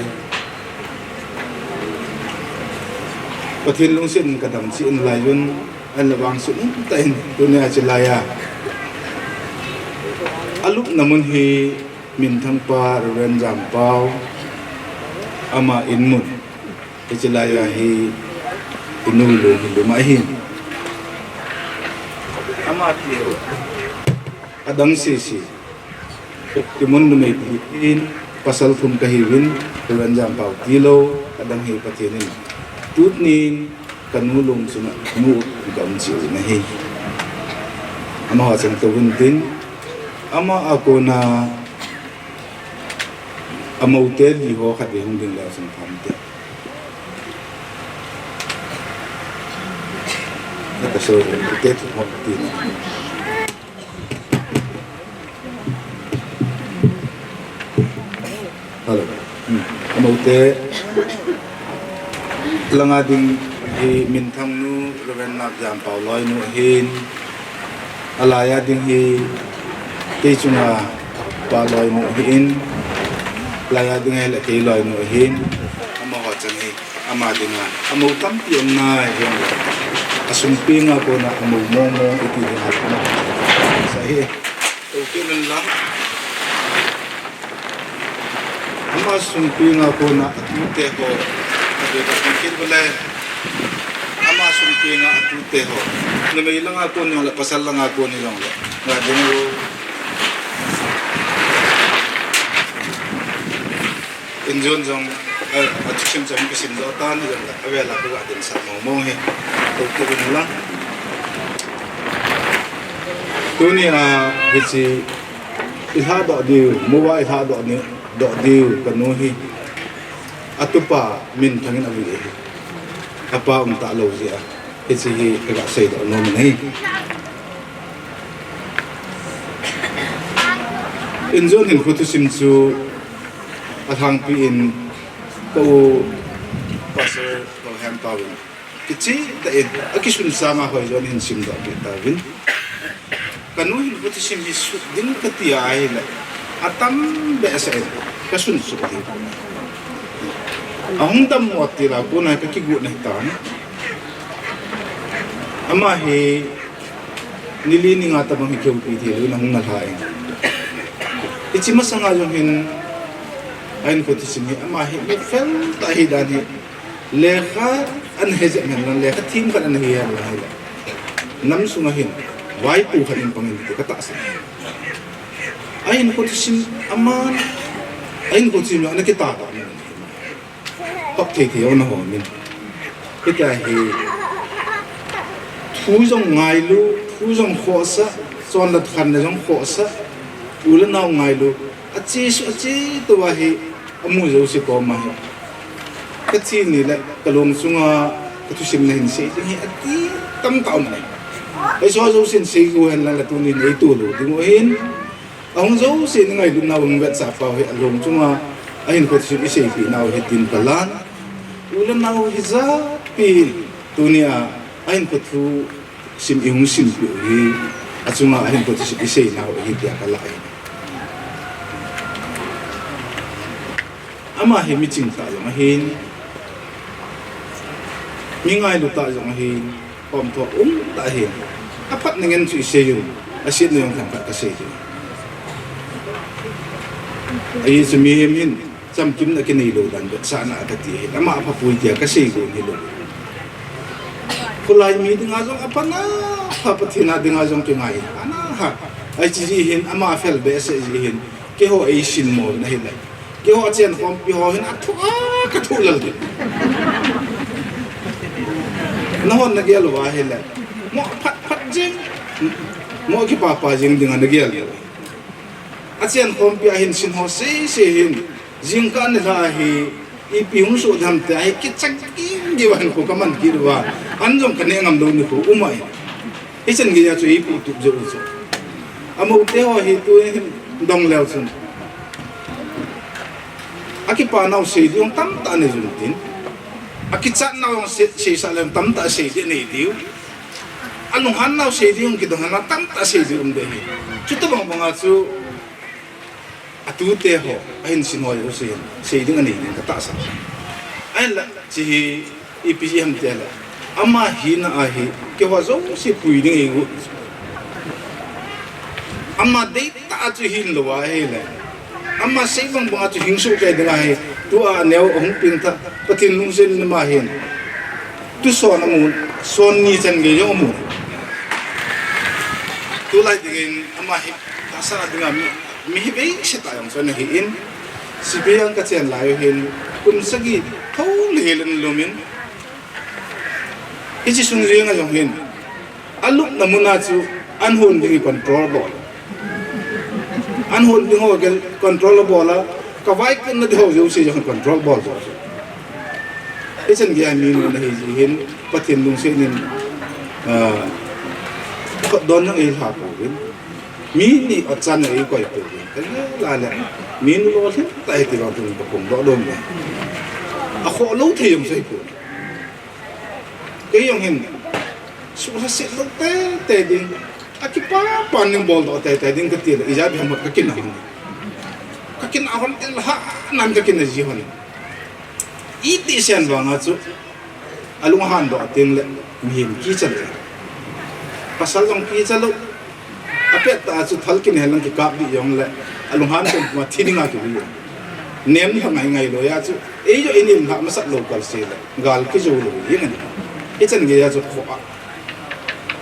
Pathen lungset in ka dam cheh in lai un, ahinla vangset umtah in tunia chilai a alupna mun hi minthang pa Reverend Jampao ama in mun. Hiche lai a hi inu lung hi lum ahin. Ama ti adang sese. Kimun numei pi in pasal thum kahiuvin, Reverend Jampao tilou, adang hi Pathen in. Tut nin kanu lung chunga nu ka um cheh u ahi. Amaho chang tou vin tin, ama a kona amou te li ho khat vei hung ding leu chun pham te. Naka so te tu ho ti. Hello. Hmm. Amou te langa ding hi minthang nu Reverend Nap Jampao loi nu ahin. Alai a ding hi kei chunga pa loi nu ahin. Lai a ding hi le kei loi nu ahin. Amaho chang hi. Ama dinga, amou tampi um nai hin. Asung penga kona amou mong mong iti dinga. Sa hi, okay nun lang. Ama sung penga kona atute ho. Ade ka kil bale. Ama sung penga atute ho. Numei langa kon jong le, pasal langa kon jong le. Nga ding lo. Injon jong, eh, athusim chom kisim jo tan jong, avel a ka dinsah mong mong hi. Tou kivin lang. Tunia, hiche, ilha doh diu, muva ilha doh ni, doh diu, kanu hi. Atupa minthang in avi hi. Apa um talou jeh a. Hiche hi, ka seidoh nom ahi. Injon hinkho thusim chu alhangpi in ka u Pastor Louhempa vin kicheh tah in akisun sanga hoijon hin simdoh peh tauvin. Kanu hinkho thusim hi sut ding kati ahile atam behseh in kasun suh ding. Ahung dammo tila kona kakigot nahi tan. Ama hi nili ninga tabang hi kihoupi thei lou in ahung nalhah in. Hiche masanga jong hin, ahinkho thusim hi, ama hi mi fel tah ahi dan hi. Lekha ana he jep hen lang, lekha thim khat ana he hen lang hile. Nam sunga hin, vaipo khat in pang in ti katahsan. Ahinkho thusim aman, ahinkho thusim jong ana kitah tah in. Top thei thei ho naho min. Hitia hi thu jong ngailu, thu jong khohsah, chonle khanle jong khohsah, u le nao ngailu, achesuh achetou a hi amu jouse koma hi. Kache ni le kalung chunga kathusim nahin sei ding hi ati tamtah um e. Eiho jousen seigo hen lang le tunin eito lou ding u ahin. Ahung jouse ni ngailutnau hung vetsah pau hi alung chunga ahinkho thusim iseipeh nau hi tin kalan. U le nao hijat pi tunia ahinkho thusim ihung simpeh u hi achunga ahinkho thusim isei nau hi tia kalah ahi. Ama hi miching tah jong ahin, mi ngailu tah jong ahin, pom tho um tah ahin. Aphatna ngen chu isei u, asetna jong themkhat kasei diu. Ahi chu mihem hin chamkimna kinei lou dan vetsahna kati ahin, ama aphapoi tia kasei gon hilou. Kholai mi dinga jong apha na, apha Pathen a dinga jong kingai ana ha. Ahi chu jeh hin ama fel behseh jeh hin keiho eisin mo na hile. Keiho achen khompi ho hin athu a kathu lel ding. Nahon nagel uva hile. Mo phat phat jing. Mo kipapa jing dinga nagel uva. Achen khompi a hin sin ho sese hin. Jingkah nilhah hi ipi hung soh ding ham tia hi kichak gim gim a hinkho kaman kit uva. An jong kaneh ngam lou nikho um ahi. Hichan geiya chu eipuh tup jeh u chu. Amou te ho hi tuhin dong leu chun. Akipa nau sei ding tamtah nei jun tin. Akichat nau sei, seisah leu tamtah sei ding nei diu. Alunghan nau sei ding kidong han tamtah sei ding um ding ahi. Chutobang banga chu a Tute ho, ahin sin ho jouse hin, sei ding anei ding katahsan. Ahinla, hiche hi, ipi jeh ham itile, ama hina a hi, keiho jouse pui ding eigot. Ama deitah a chu hinlou ahile, ama sei bang bang a chu hing sohkei ding ahi, tua aneo ahung pengtha, Pathen lungset in ama hin. Tuson amu, son ni chan gei jong amu. Tulai dingin ama hi, tahsa dinga mi, mi hi veise tah jong chu ana hi in, C P I a kachen lai u hin, kum sagi thou le hel ana lum in, hiche sung jenga jong hin, alupna muna chu, an hon ding hi control bol. An hon ding ho gel control bol a, kavaikutna ding ho jouse jong control bol bol. Hichan geiya minu ana hi jeh hin, Pathen lungset in, ah, khotdon jong eilha pouvin. Mi ni otchan jong eikoi pouvin. Kalel a le, minu lolhing tah hiti vang chun kaphongdoh lom e. Akhoh lou thei jong chu ahipoi. Kei jong hin, suhlhaset lou teitei ding, akipapan ding boldoh teitei ding katile, ijat ham hot kakinah hon. Kakinah hon til ha, nan kakinah ji hon. Iti sen vanga chu, alunghandoh tengle, mihem kicha lou. Pasal jong kicha lou. Apettah a chu thal kinel lang kikap ding jongle, alunghan pum puma thi dinga kivi. Nemlha ngai ngai lou a chu, eijong inemlha masat lou kalse le, gal kijou lou jeng ahi. Hichan geiya chu kho a.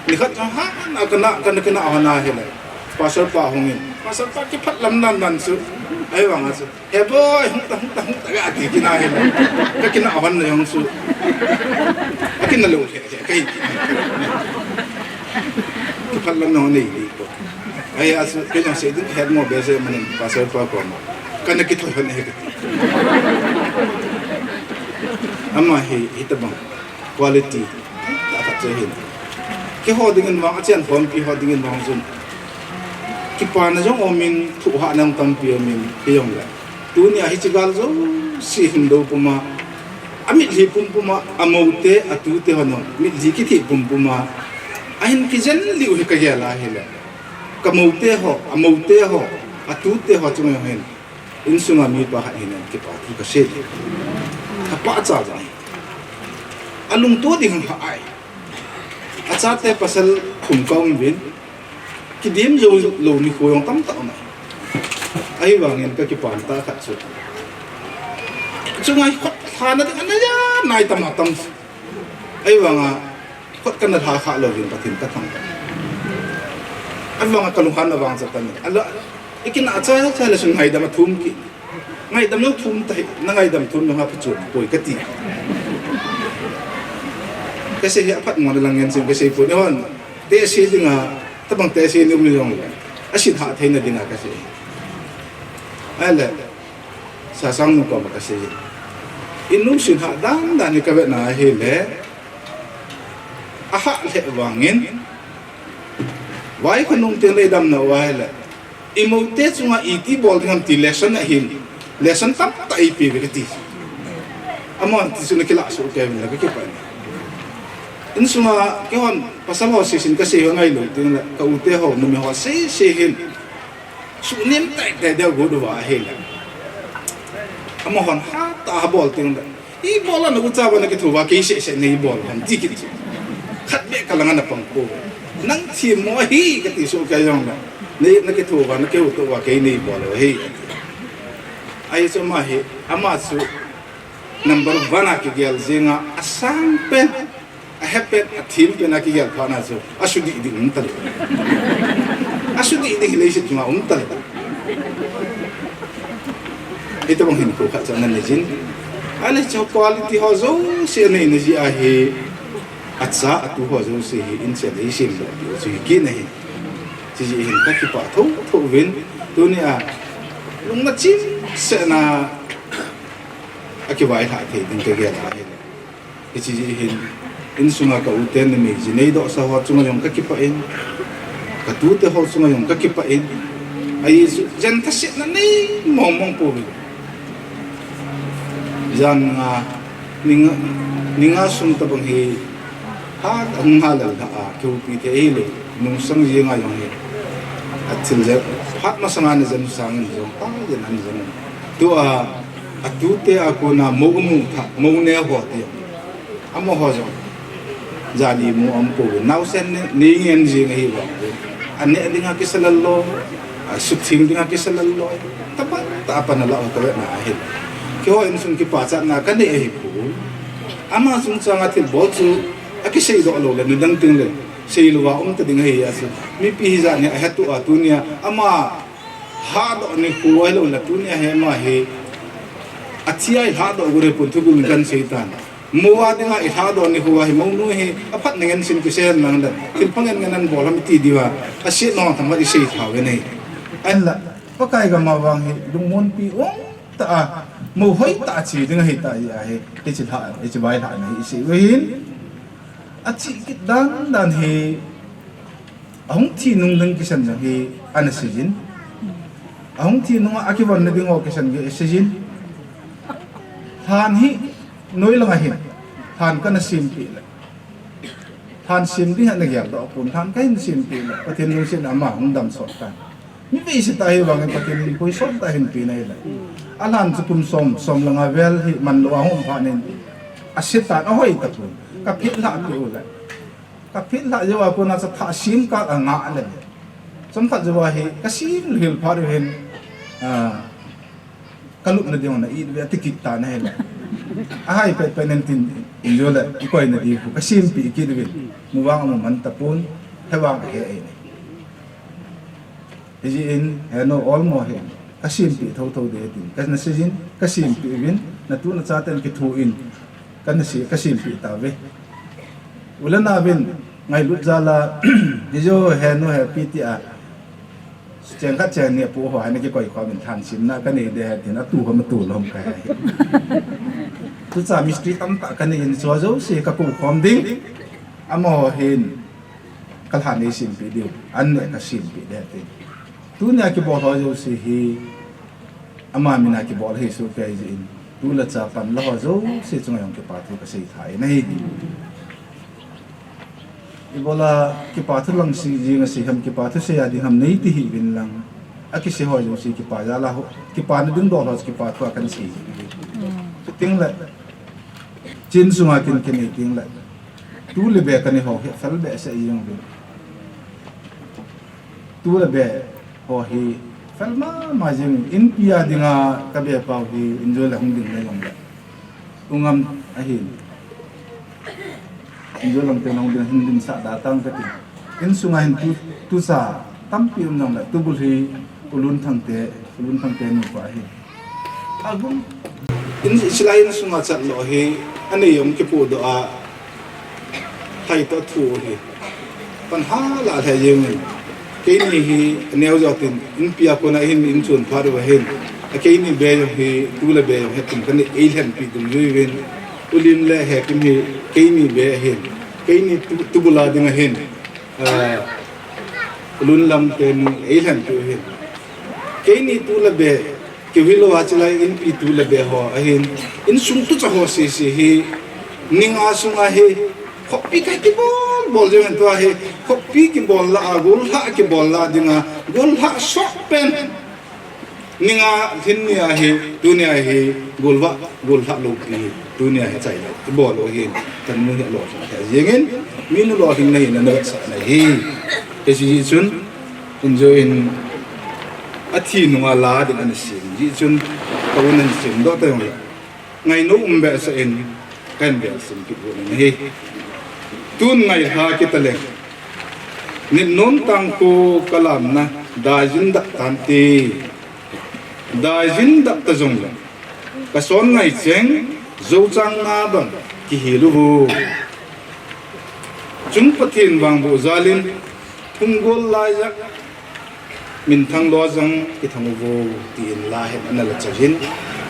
Nikhat jong hana kana, kana, kana hon ahile, Pastor pa hungin, Pastor pa kiphatlam nan nan chu, ahivanga chu, "He boi, hung ta, hung ta, hung ta," kati kit ahile, kakinah hon jong chu, akinah lou lheh lheh kahi. Kiphatlam nahung nei ding po. Ahia chu, kei jong sei ding, het mo behseh manin, Pastor pa koma kana kithoi hon ahi kati. Ama hi, hitabang quality tah khat chu ahin. Keiho dingin vang, achen khompi ho dingin vang chun, kipana jong umin, thohhahna jong tampi umin, hijongle, tunia hiche gal jouse hin lou puma, amitlhi pumpuma, amoute, atute ho jong mitlhi kitheh pumpuma ahin kijen lih u hi kagel ahile, kamoute ho, amoute ho, atute ho chunga jong hin, insunga mipa khat hina kipa thu kasei. Apahcha jong ahi. Alungto ding hung ha ai. Achate pasal thum kaum uvin, kidim jou lou nikho jong tamtah um ahi. Ahivangin kakipah tah khat chu, chunga hi khotlhana ding anei a, nai tam a tam. Ahivanga khot kana lha kha louvin Pathen kathangvah. Ahivanga kalunghan avang cha tan. Ala, ikinah cha cha le chun ngaidam athum kit. Ngaidam jong thum tahi, na ngaidam thum jong aphachom poi kati. Kasei hi aphat mo na lang ngen chun kasei poi, eihon tehse dinga, tabang tehse ni um jongle, asin hah theina dinga kasei. Ahile, Sasang nu koma kasei, inu sin hah dan dan hi kavetna ahile, ahah lheh vangin, vaikho nung tengle idamna u ahile, imoute chunga iti bol ding ham ti lesson ahin, lesson tamtah eipeh uve kati. Amahon tichu nakilah soh kei uvin la kakipah in. Insunga keihon pasal ho seisin kasei ho ngailou tengle, ka ute ho, numei ho seisei hin, suhnem teitei deu got uva ahile, amahon hatah a bol tengle, ibol a na ucha uva nakitho uva kei sehseh neibol ham ti kit chu. Khatvei kalanga napang pouve. Nang themmo ahi kati soh kei jongle, nakitho uva, nakihoutoh uva kei neibol u ahi. Ahi chu ama hi, ama chu number one a kigel jenga, asangpen, ahetpen, athempena kigel phatna chu, asudih ding umtalou. Asudih ding hi leiset chunga umtalou. Hitobang hinkho khat chu ana neijin. Ahile chu quality ho jouse aneina jeh ahi, acha atu ho jouse hi inchen eisemdoh diu chu hi kit ahi. Chujeh hin kakipah thotho uvin, tunia lungna chimsetna akivailhah thei ding kagel ahi. Hiche jeh hin, insunga ka uten numei ji neidohsa ho chunga jong kakipah in, katute ho chunga jong kakipah in, ahi chu jen thasetna nei mong mong pouvin. Jan nga, ni nga, ni nga sung tobang hi, hat ahung halal lhah a, kihoupi thei ahilou, nungsang jenga jong hi, Thil jep, phat masanga ana jen sangin jong, ta jen ana jen. Tua, atute a kona mo mu tha, mo ne ho ti. Amaho jong. Jali mu aum poi. Naosen ne, ni ngen jing ahi vang. Ane dinga kisa lel loi. Asuk thing dinga kisa lel loi. Tapa, tapa na la ho ta ve na ahi. Keiho insung kipachatna kanei ahi poi. Ama chungchanga thil bol chu, akisei doh lou le, nidang teng le. Sei louva um ta ding ahi a chu. Mipi hijat hi ahetu a tunia ama lhadoh nikho ahilou le tunia hi ama hi athi a ilhadoh got hi pon thugumin kan sei tan. Mo a dinga ilhadoh nikho ahi mo nu hi aphat na ngen sin kisei hen lang dan. Thil pha ngen ngen an bol ham ti diuva. Aset nung thang va isei tha uve nei. Ahinla Pakai gam a vang hi lungmonpi um tah a mo hoi tah a che ding ahi tai ahi. Hiche lha, hiche vai lhana hi isei uve hin. Ache kit dan dan hi, ahung thi nung ding kisan jong hi ana seijin. Ahung thi nunga akivon na ding ho kisan hi seijin. Lhan hi noi langa hin, lhan kana sempeh le. Lhan sem ding ana geldoh pon, lhan kahin sempeh le. Pathen lungset in ama hung dam sot tan. Mi vei se ta hi vangin Pathen in pui sot ta hin pe na hi le. Alhan chu kum som, som langa vel hi man lou a hung pha nin. Ase tan ahoi tapon. Kaphet lhah peh u le. Kaphet lhah jou a kona chu thah sem kal anga le. Chomkhat jou a hi kasem lhil phat u hin, ah, kalupna ding na it uve ati kit tan ahi le. Ahai pet pet nen tin injo le ikoi na ding khu kasempeh kit uve. Mu vang amu man tapon, he vang ahe ahi ne. Hijeh in, henu olmo hin, kasempeh thotho ding tin, kana seijin, kasempeh uvin, natu nacha ten kithoin, kana sei, kasempeh tauve. U le nao vin, ngailut jal a, hijo henu hepi tia, cheng khat cheng ni apu ho, hana kikoi khom in lhan semna kanei ding ahi tin, atu khom atu lom kahe. Tucha mistri tamtah kanei in, chua jouse kakou khom ding. Amaho hin, kalhan eisempeh diu, an neh kasempeh ding ahi tin. Tunia kibol ho jouse hi, ama mina kibol ahi soh kei jeh in, tu le cha panla ho jouse chunga jong kipa thu kasei tha in ahi. Ibola kipa thu lang sei jing asei ham, kipa thu sei a ding ham nei ti hih uvin lang. Akisei ho jouse kipa jal a ho, kipana ding dol ho chu kipa thu a kan sei jing. Chuting le, chin sunga kin kinei ting le, tu le be kanei ho hi fel behseh jing uvin. Tu le be ho hi fel mama jing, inpi a dinga kabe pau hi injo le hung ding le jong le. Ungam ahin. Injo lam te hung ding, hung dinsah da tang kati. Insunga hin tu, tusa tampi um jong le, tubul hi U Lunthang te, U Lunthang te nupa hi. Agum. In, silai insunga chat lou hi, anei jong kipohdoh a, hai toh thu hi. Pan hala lheh jeng in. Keini hi aneo jat in, inpi a kona hin inchon phat uva hin. A keini be jong hi, tu le be jong hi, tum kani eilhenpi dungjui uvin. U Lim le Hekim hi, keini be ahin. Keini tu, tubul a ding ahin. Ah, U Lunlam te nu eilhenpi u hin. Keini tu le be, keu hilou a chilai inpi tu le be ho ahin. Insung tucha ho sese hi, ni nga sunga hi, khopi kibol, bol jeng in tua hi, khopi kibol lah a, gollhah kibol lah dinga, gollhah soh pen. Ni nga lhin ni a hi, tunia hi, golvah, gollhah loupi hi, tunia hi chai lou, ibol u hin, kanu hi alolhing lheh jeng in, mi nu lolhing na hi, na vetsah na hi. Hiche jeh chun, injo in, athi nunga la ding ana sem jeh chun, ka un ana sem doh ta jong le. Ngainom behseh in, kahin bel sim kit u ahi. Tun ngailha kit a leng. Nit nom tang khu kalamna, daijin dap tante. Daijin dap ta jong le. Kason ngai cheng, jou chang na bang, kihil uvo. Chung Pathen vangboh jal in, hung gol lai a, minthang lou jong kithang uvo, tin la hin ana la choi in.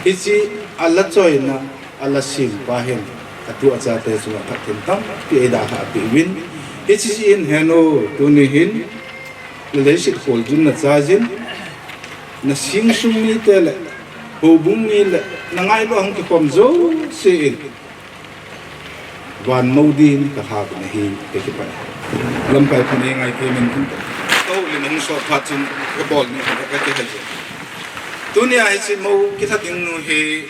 Hiche ala choina, ala sem pa hin, atu achate chunga phatthei tampi eidalhah peh uvin. Hiche jeh in henu, tuni hin, na leiset kholjin na chai jin, na insung mite le, houbung mi le, na ngailut a hung kikhom jouse in. Van mo din ka lha uvin ahi, ka kipah e. Lamkai pha nei ngai thei min tin. Ka Houlim hung sot phat chun kabol ni ka kihal. Tunia hiche mo kitha ding nu hi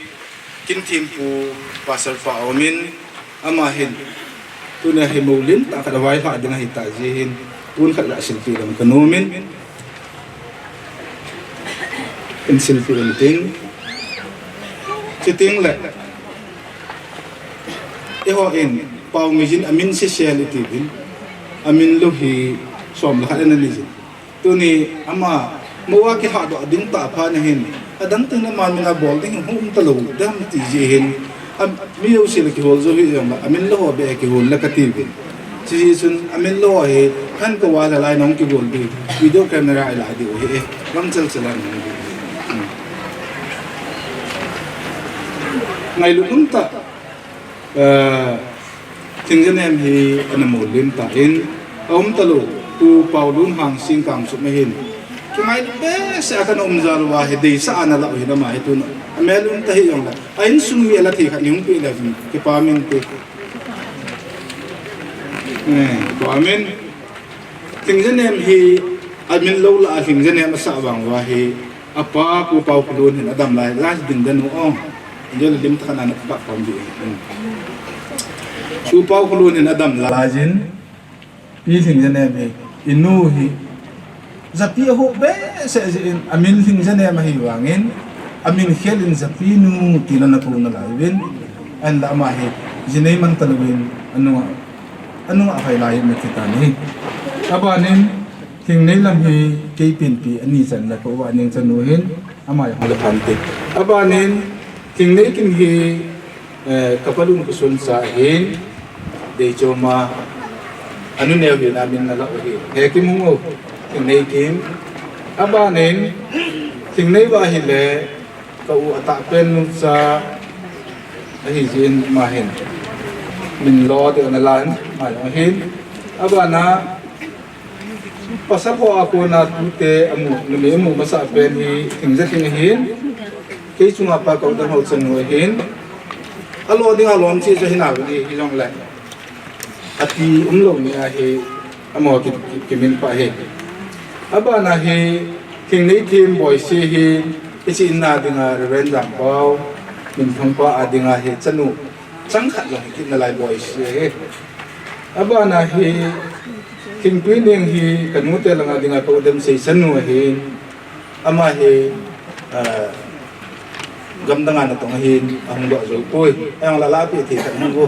Kinthempu Pastor pa aumin, ama hin tunia hi mo limtah khat availhah ding ahitah jeh hin, pon khat la silpeh ding kanomin, in silpeh inting. Chuteng le, eihon Paomi jin amin sesel itiuvin, amin lou hi som le khat ana nei jin. Tuni ama mo a kilhahdoh ding tah phat nahin, adang teng le ama mina bol ding hi hung um talou dem ti jeh hin, mi jouse le kihol jou hih jongle, amin lou ho beh kihol le katiuvin. Chujeh chun amin lou ho hi, phat kou a le lai nahung kigol diu, video camera ilah diu hi e, gangchel chel a nahung diu. Ngailut umtah, Thingjanem hi ana mo limtah in, aum talou, Pu Paolun Hangsing Kangchup ahin, kingailut behseh a kana um jal uva hi, deisah a ana lah u hin ama hi tun, amel um tahih jongle, a insung mi ala thei khat nei hung peh le hin, kipa min te. Kipa min. Thingjanem hi amin lou lah a Thingjanem asah vang uva hi, apa Pu Paokholun hin adam lai, lai ding danu o. Jol lim tah khat ana kap pam ding. Pu Paokholun hin adam lai jin, Pi Thingjanem hi, inu hi, japi aho behseh jeh in, amin Thingjanem ahi vangin, amin khel in Japinu tin ana kou nalai uvin, ahinla ama hi, jinei man talouvin, anunga, anunga hoilai in ana thi tan ahi. Abanin, Thingnei lam hi, kei penpi ani channa ka u Vaneng chanu ahin, ama jong le phan te. Abanin, Thingnei kin hi, eh, ka palun ka sonsa ahin, deichoma, anu neo hina min nalah u ahi. Hekim Hungou, Thingnei kin. Abanin, Thingnei va ahile, ka u atahpen nucha ahi jeh in ama hin, min lo ding ana lan, ama jong ahin. Abana, pasal ho a kona tute amu, numei amu masah pen hi Thingjathing ahin, kei chunga pa Kaudang ho chanu ahin, alo dinga lom cheh chu ahi nauvin, hijongle, api umlou ni ahi, amaho ki, ki, kiminpha ahi. Abana hi, Thingneithem Boise hi, hiche in a dinga Reverend Jampao Minthangpa a dinga hi chanu chang khat jong hi kit nalai Boise ahi. Abana hi, Thingpuineng hi, ka nute langa dinga ka u Demsei chanu ahin, ama hi, ah, gamdanga natong ahin, ahung doh jou poi. Ahinla lahpeh thei khat hung u.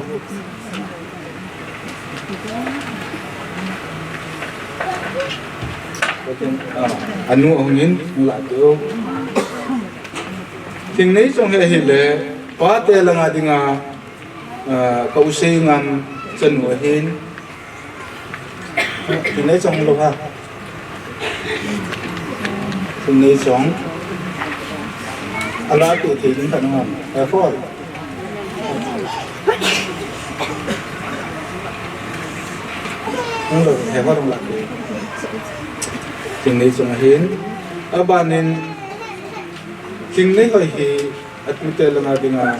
Ah, anu ahungin, hung lahpeh u. Thingneichong hi ahile, pate langa dinga, ah, ka u Seingam chanu ahin. Thingneichong lou ha. Thingneichong. Alahpeh thei ding khat um am? He Paul. Hung lou, he Paul hung lahpeh. Thingneichong ahin. Abanin, Thingneihoi hi, atute langa dinga,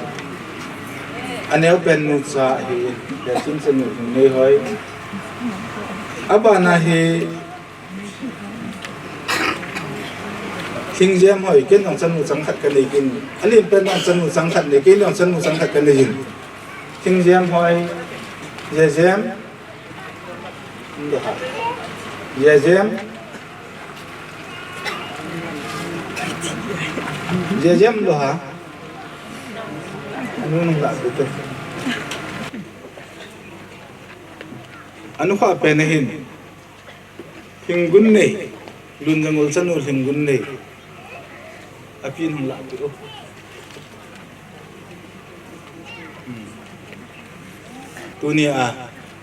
aneopen nucha ahin, Lechin chanu Thingneihoi. Abana hi, Thingjemhoi, ken jong chanu chang khat kanei in. Alenpen jong chanu chang khat nei, ken jong chanu chang khat kanei in. Thingjemhoi, Jejem, Jejem, Jejem lou ha. Anu nung lahpeh te. Anu khat pen ahin. Lhinggunnei. Lunjangol chanu Lhinggunnei. Apin hung lahpeh u. Tunia,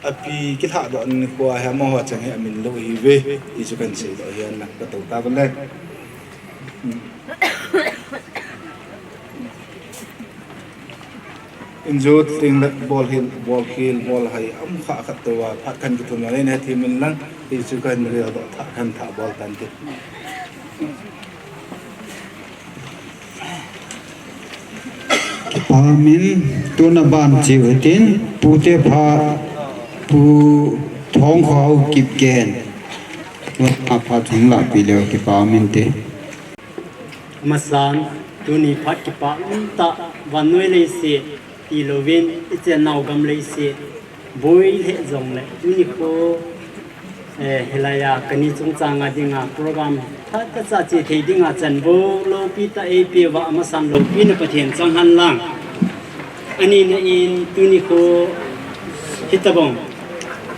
api kilhahdoh nikho a hi amaho chang hi amin lou ahiuve, ti chu kahin seidoh ahi, ana katou tauve. Injot ding le bolhil, bolkhel, bolhai, um kha khat tou a, phat kahin kithum a, nei na thim in lang, ti chu kahin reidoh tha, kahin thah bol tante. Kipa min, tuna ban cheu hitin, pute pha, Pu Thongkhao Kipgen. Tun apha thum lah pi leo kipa min te. Amasan, tuni phat kipa um ta, vannoi leiset, ti louvin, i chen nau gam leiset, boi le jong le, tuni kho, eh, hilai a, kani chungchang a dinga, program, phat ta cha chi thei dinga, chan bo, lopi ta ei pi va, amasan lopi na Pathen chang hen lang. Ani na in tuni kho hitabang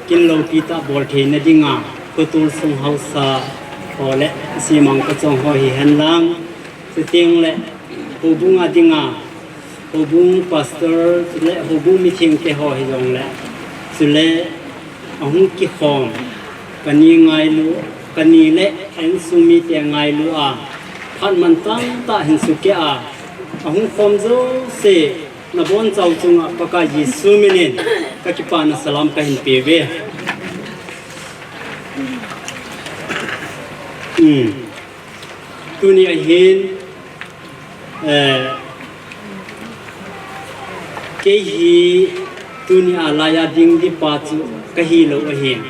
kin lopi ta bol thei na dinga, kho tul sung hausa ho le simang ka chong ho hi hen lang. Chuteng le houbung a dinga, houbung pastor le houbung mitheng te ho hi jong le. Chule ahung kikhom, kani ngailu, kani le a insung mite ngailu a, phat man tamtah hin sukeh a, ahung khom jouse, na bonchau chunga Pakai Jesu minin, ka kipana salam ka hin pe ve. Hmm. Tuni ahin, eh, kei hi tuni a laiya ding dipa chu ka hi lou ahin.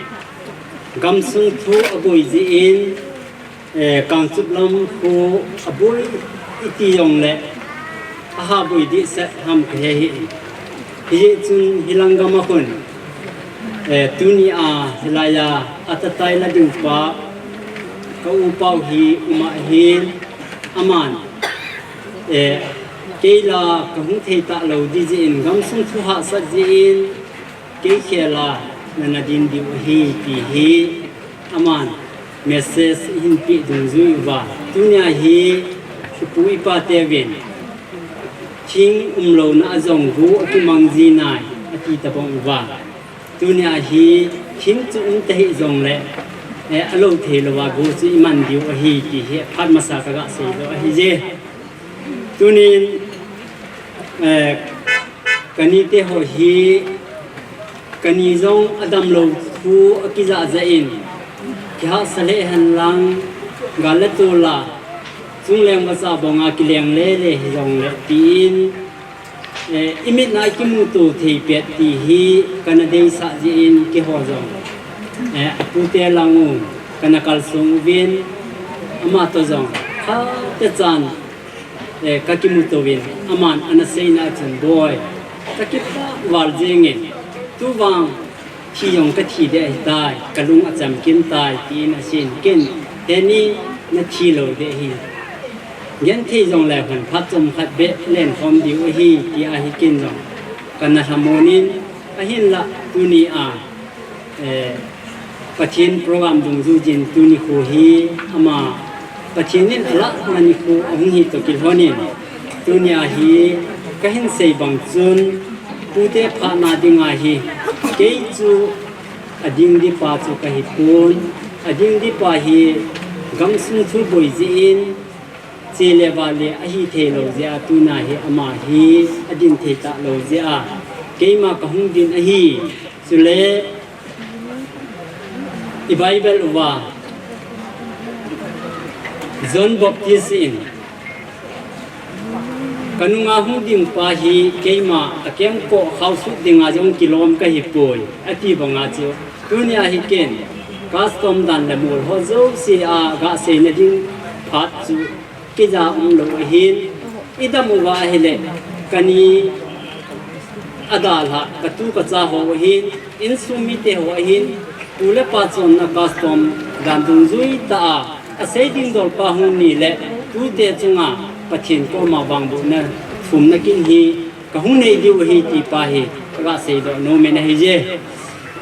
Gamsung thu aboi jeh in, eh, Kangchup lam khu aboi iti jong le, aha boi dih seh ham ka he hi. Hijeh chun hilang gam a khun, eh, tuni a hilaiya atatai la ding pa, ka u pau hi um ahin, aman, eh, kei la ka hung thei ta lou ding jeh in, gamsung thu hahsat jeh in, kei khel a na na din diu ahi ti hi, aman message hin pe dungjui uva. Tunia hi, ipu ipa te vin, thing umlouna a jong gu akimang ji nai, ati tabang uva. Tunia hi, thing chu um ta hi jong le, eh, alo thei lou a gu chu iman diu ahi ti hi, phat masa ka ga sei lou ahi je. Tunin, eh, kani te ho hi, kani jong adam lou thu akija ja in, kihahsa le hen lang, gal le tol a, chung leng vacha bong a kileng le le hi jong le, tin, eh, imit na kimuto thei pet ti hi, kana deisah jeh in keiho jong. Eh, apu te lang u, kana kalsong uvin, ama to jong, kha te chan, eh, ka kimuto uvin, aman ana seina chun boi, ka kipah val jeng in, tu vang, thi jong ka thi deh ahitai, ka lung achamkim tai, tin asin kin, teni na thi lou deh hi. Genthei jong le hun phat chom khat beh len khom diu ahi, ti ahi kin jong. Kana lhamon in, ahinlah tuni a, eh, Pathen program dungjuijin tuni khu hi, ama Pathen in alah na nikho ahung hi toh kilhon in, tunia hi kahin sei bang chun, pute phatna dinga hi, kei chu ading dipa chu kahi pon, ading dipa hi gamsung thu boi jeh in, che le va le ahi thei lou jeh a, tuna hi ama hi adin thei ta lou jeh a, keima kahung din ahi, chule, I Bible uva, John Baptist in, ka nunga hung ding pa hi keima akeng ko khau sut dinga jong kilom kahi poi, ati banga chu. Tunia hi ken, custom dan le mol ho jouse a ga seina ding phat chu, kija um lou ahin, i dam uva ahile, kani adalha, ka tu ka cha ho ahin, insung mite ho ahin, pu le pa chonna custom dan dungjui ta a, asei ding dol pa hung ni le, tute chunga Pathen koma vangbohna thumna kin hi, ka hung nei diu ahi ti pa hi, ka ga seidoh nom in ahi je.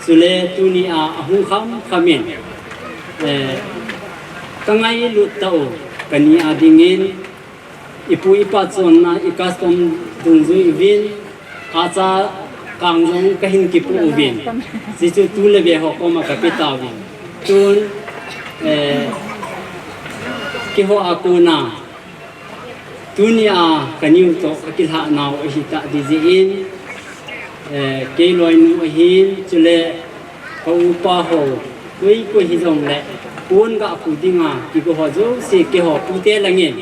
Chule tuni a, ahung kham kham in, eh, ka ngailut ta u, kani a dingin, ipu ipa chonna, i custom dungjui uvin, acha kang jong kahin kipu uvin, hichu tu le ve ho koma ka pe ta uvin. Tun, eh, keiho a kona, tunia kaniu toh kakilhah nau ahi ta ding jeh in, eh, kei loinu ahin, chule ka upa ho, koi koi hijong le, pon ga pu dinga, kigo ho jouse keiho pute langin,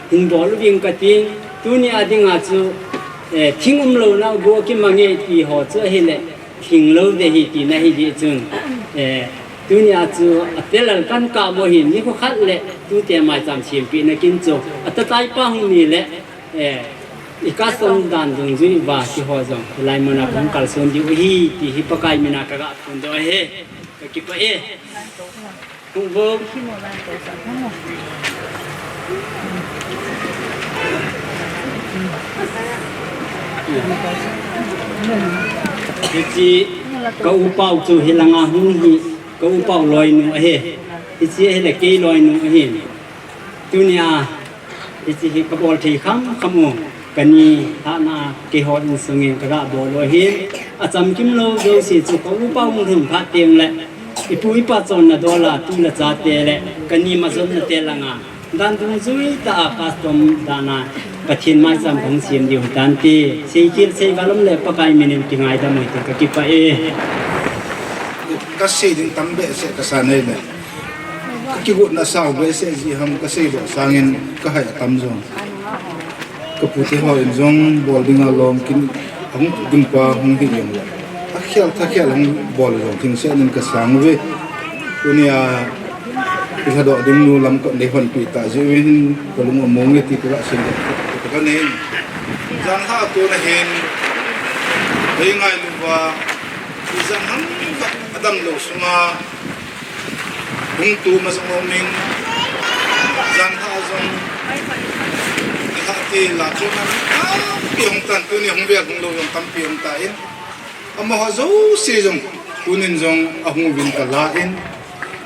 hin bol uving katin, tunia dinga chu, eh, thing umlouna go kimang e ti ho chu ahile, thing lou deh hi tina hi jeh chun, eh, Tunia chu atelal kan kamo hin nikho khat le tute maicham sempina kin chu atatai pa hung ni le, eh, i custom dan dungjui uva keiho jong hilai muna kahung kalson diu ahi ti hi Pakai mina kaga phongdoh ahi. Kakipah e. Hung vo. Hiche ka upau chu hilanga hung hi, ka upau loinu ahi. Hiche hile kei loinu ahi. Tunia hiche hi kabol thei kham kham u, kani lhahna keiho insungin kaga bol u ahi. Achamkim lou jouse chu ka upau hung lhun phat teng le, ipu ipa chonna dola tu le chate le kani majotnate langa dan dungjui tah a custom dan a Pathen maicham kahung sem diu hitante, seikhel seival um le Pakai minin kingaidam u hite, kakipah e. Kasei ding tam behseh kasa nei le, kakigotna sao behseh jeh ham kaseidoh sangin kahai atam jong. Kapute hon jong bol dinga lom kin ahung ding pa hung hi jong le, akhel thakhel hung bol jong thingset nin kasang uve. Tunia ilhadoh ding nu lam kanei honpi tah jeh uvin kalung among e ti kaga seidoh kanei. Janhi a kona hin eingailu uva, ijan ham khat adamlou sunga hung tu masang umin, janhi a jong ilha ti la chu tampi hung tan, tuni hung vel hung lou jong tampi hung tan. Amaho jouse jong tunin jong ahung uvin kala in,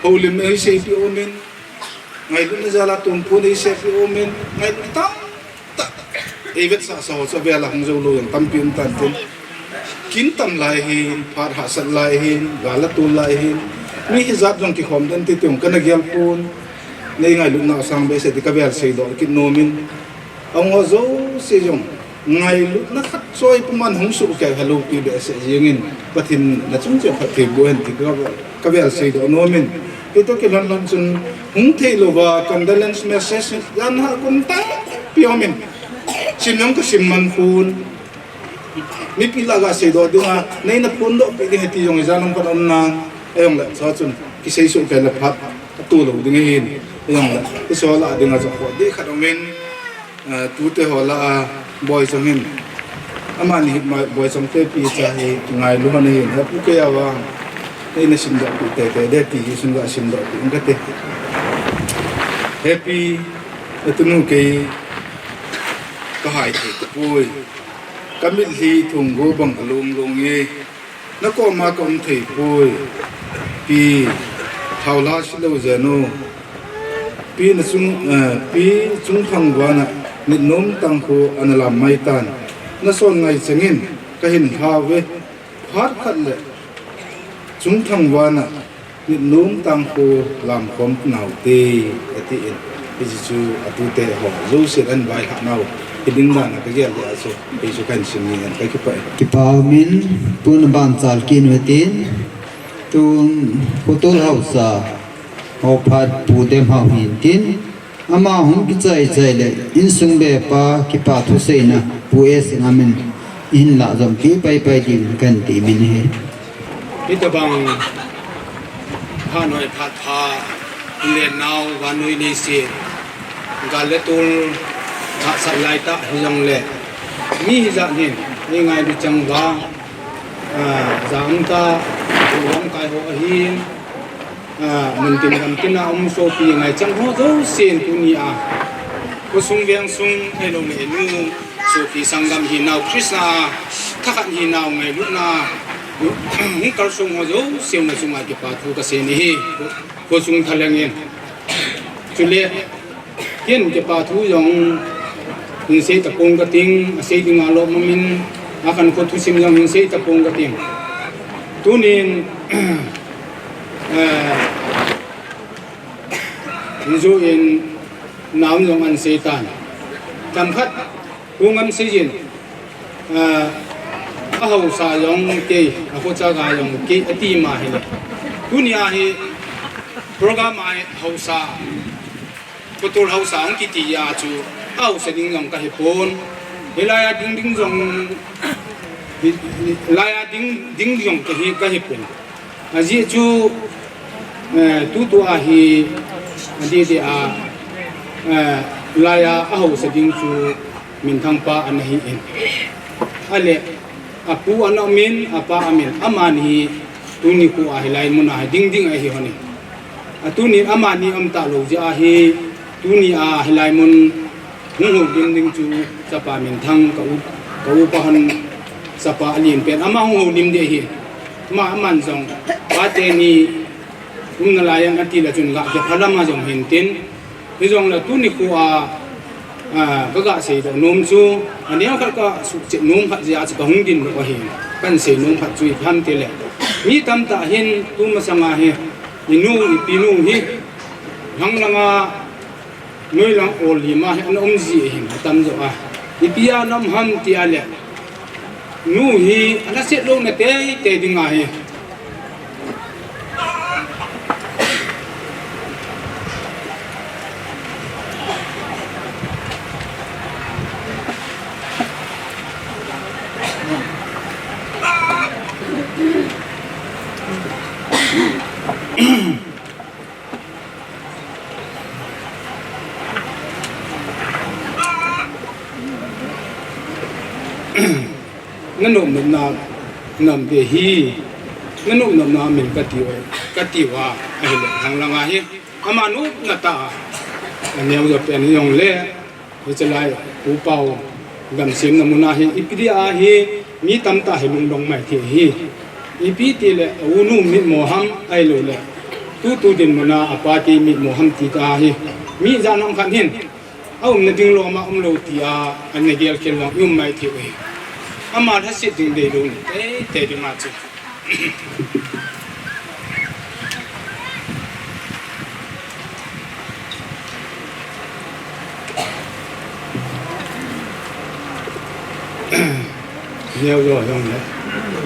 houlim eiseipeh umin, ngailutna jal a tumpun eiseipeh umin, ngailut tamtah eivetsah sa ho chu avel a hung jou lou jong tampi um tan tin. Kin tam lai hin, phat hahsat lai hin, gal a tol lai hin, mi hijat jong kikhom den ti ti jong kana gel pon. Nei ngailutna asang behseh ti kavel seidoh kit nomin. Ahung ho jouse jong ngailutna khat choi puman hung sohkei helou pi behseh jengin, Pathen in nachung cheh phatthei boh hen ti ka, kavel seidoh nomin. Kei toh kilhon lhon chun hung thei louva condolence message janhi a kon tampi umin. Sim jong kasim man pon. Mipi lah a ga seidoh dinga, nei naphondoh peh ding ahi ti jong ijan um khat um nan. Ahijongle chua chun kisei sohkei le phat atoh lou ding ahin. Ahijongle hiche ho lah a dinga jong khohdih khat umin. Ah, tute ho lah a, Boicham hin. Amani hi Boicham te pi cha hi kingailu hon ahin. He pu kei a vang, nei nasimdoh peh teitei ding ti hi sun ga simdoh peh ing kate. He pi, natunu kei kahai thei tapoi. Kamitlhi thonggo bang along long e. Nakoma kaum thei poi. Pi, thaolha silou jeng o. Pi nachung, eh, pi Chungthangvana nitnom tangkho ana lam mai tan. Nason ngai chengin kahin lhau ve. Phat khat le Chungthangvana nitnom tangkho lamkhom nau te, atin. Hiche chu atute ho jousen ahin vailhah nau hiding dan a kagel le a chu, hichu kahin sim ngen, kakipah e. Kipa umin, tun abanchal kit u hitin, tun Khotol haosa ho phat Pu Demhao hin tin, ama hung kichai chai le insung bepa kipa thuseina Pu S Ngam in ihin lah jom pi pai pai ding kahin temin ahi. Hitobang phat noi phat pha, inlen nau vannoi leiset, gal le tol hahsat lai tah hijongle, mi hijat hin eingailu chang uva, ah, ja um tah, lamkai ho ahin, ah, mun tin gam tin a um sopi ngaichang ho jousen tunia khosung vengsung ahilouleh inu sopi sanggam hinau Christa a thakhat hinau ngailutna hung kalsong ho jouse nachunga kipa thu kasei ahi. Khosung thalheng in. Chule, ken kipa thu jong hinsei tapong kating, asei dinga lom umin, akhankho thusim jong hinsei tapong kating. Tunin, eh, injui in naum jong ahin sei tan. Themkhat, Pu Ngamseijin, ah, ahaosa jong kei, akhochaga jong kei, ati ma ahile. Tunia hi program a hi haosa, Khotol haosa hung kiti a chu, ahaosa ding jong kahipon. Hilai a ding ding jong, hi, hi, hilai a ding, ding jong kahi, kahipon. Ajeh chu, Eh, tutu a hi, adeh deh a, eh, lai a, ahaosa ding chu Minthang pa ana hi in. Ahile, apu ana um in, apa aum in, amani hi tuni khu a hilai mun a hi ding ding ahi hon in. A tuni amani um talou jeh a hi, tuni a hilai mun hung houlim ding chu chapa Minthang ka u, ka upa hon chapa alen pen ama hung houlim ding ahi. Ama, aman jong, pa teni umna lai a ati le chun ga kiphalam a jong hin tin. Hijongle tuni khu a, a, ka ga seidoh nom chu, aneo khat ka suhchet nom khat jeh a chu ka hung dindoh ahi. Kan sei nom khat chu ipi ham tile, mi tamtah hin tumasang a hi, inu, ipi nu hi, Lhanglang a, Noilang Ollim a hi ana um ji ahin, atamjo a. Ipi a ana um ham ti a le, nu hi ana set louna teitei ding ahi. Na nopnopna nam ve hi, na nopnopna min ka tiu, ka tiu a, ahile Lhanglang a hi, ama nopna tah a, aneo jo pen jongle, hiche lai, Pu Pau, gamsemna mun a hi, ipi dia hi, mi tamtah hi lungdong mai thei hi. Ipi tile, a unu mitmo ham, ahiloule, tutu dinmun a, apa te mitmo ham ti ta hi. Mi ijat ham khat hin, aumna ding lom a umlou tia, ana gel khel jong i um mai thei u hi. Ama lhaset ding deilou ni teitei ding a chu. Neo jo jong le.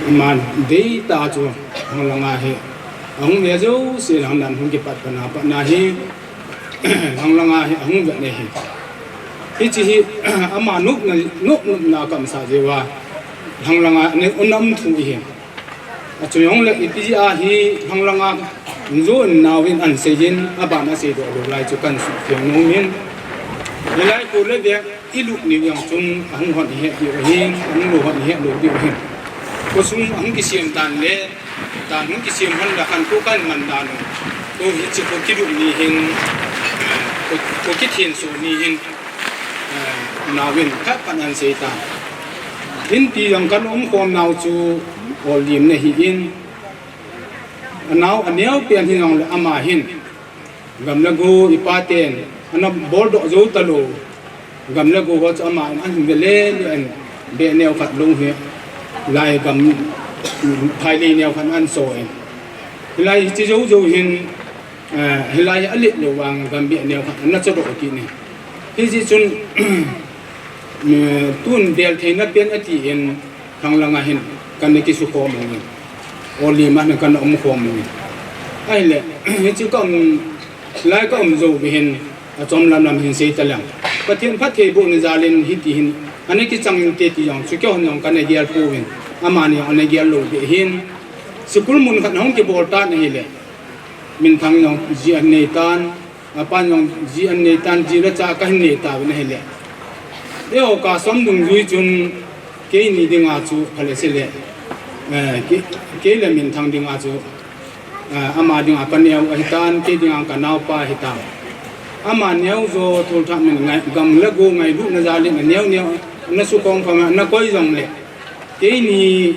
Aman deitah chu Lhanglang a hi. Ahung ve jouse Lhanglang hung kipat patna, patna hi. Lhanglang a hi ahung vet nei hi. Hiche hi, ama nopna, nop, nopna kamsah jeh uva. Lhanglang a nei, um nam thu hi. Achu jongle ipi a hi Lhanglang a injo in nao in ana sei in, aban a seidoh lou lai chu kan suhtheng nom in. Hilai khu le ve i lut niu jong chun ahung hon i het diu ahin, ahung lut hon i het lou diu ahin. Khosung ahung kisem dan le, dan hung kisem hon le khan khu kan man dan u. Khu hiche khu kilut ni hin, khu, khu kithenso ni hin. Eh, nao in khat khat ana sei tan. Inpi jong kan umkhom nau chu Ollim na hi in. Anao, aneo pen hi jongle ama hin. Gam le go i pa ten, ana boldoh jou talou. Gam le go ho chu ama in ana ve le le in. Beh neo khat lou hi. Lai gam, phailei neo khat ana so in. Hilai hiche jou jou hin, eh, hilai a let lou vang gam beh neo khat ana chodoh kit in. Hijeh chun, eh, tun bel theina pen ati in Lhanglang a hin kana kisukhom uvin. Ollim a hin kana umkhom uvin. Ahile, hichu ka um, lai ka um jou u hin, achom lam lam hin sei ta leng. Pathen phattheibohna jal in hiti hin, ana kichang inte ti jong, chu keiho jong kana gel pouvin. Amani jong ana gel lou ding ahin. Sikul mun khat hung kibol tan ahile. Minthang jong ji ana nei tan. Apan jong ji ana nei tan, ji le cha kahin nei tauvin ahile. Eiho Kasom Dungjui chun keini dinga chu phale sele. Eh, kei, kei le Minthang dinga chu, eh, ama dinga ka neo ahitan, kei dinga ka naopa ahitan. Ama neo jo thultha min ngai, gam le go ngailutna jal in aneo neo, ana sukhom khom, ana koi jongle. Keini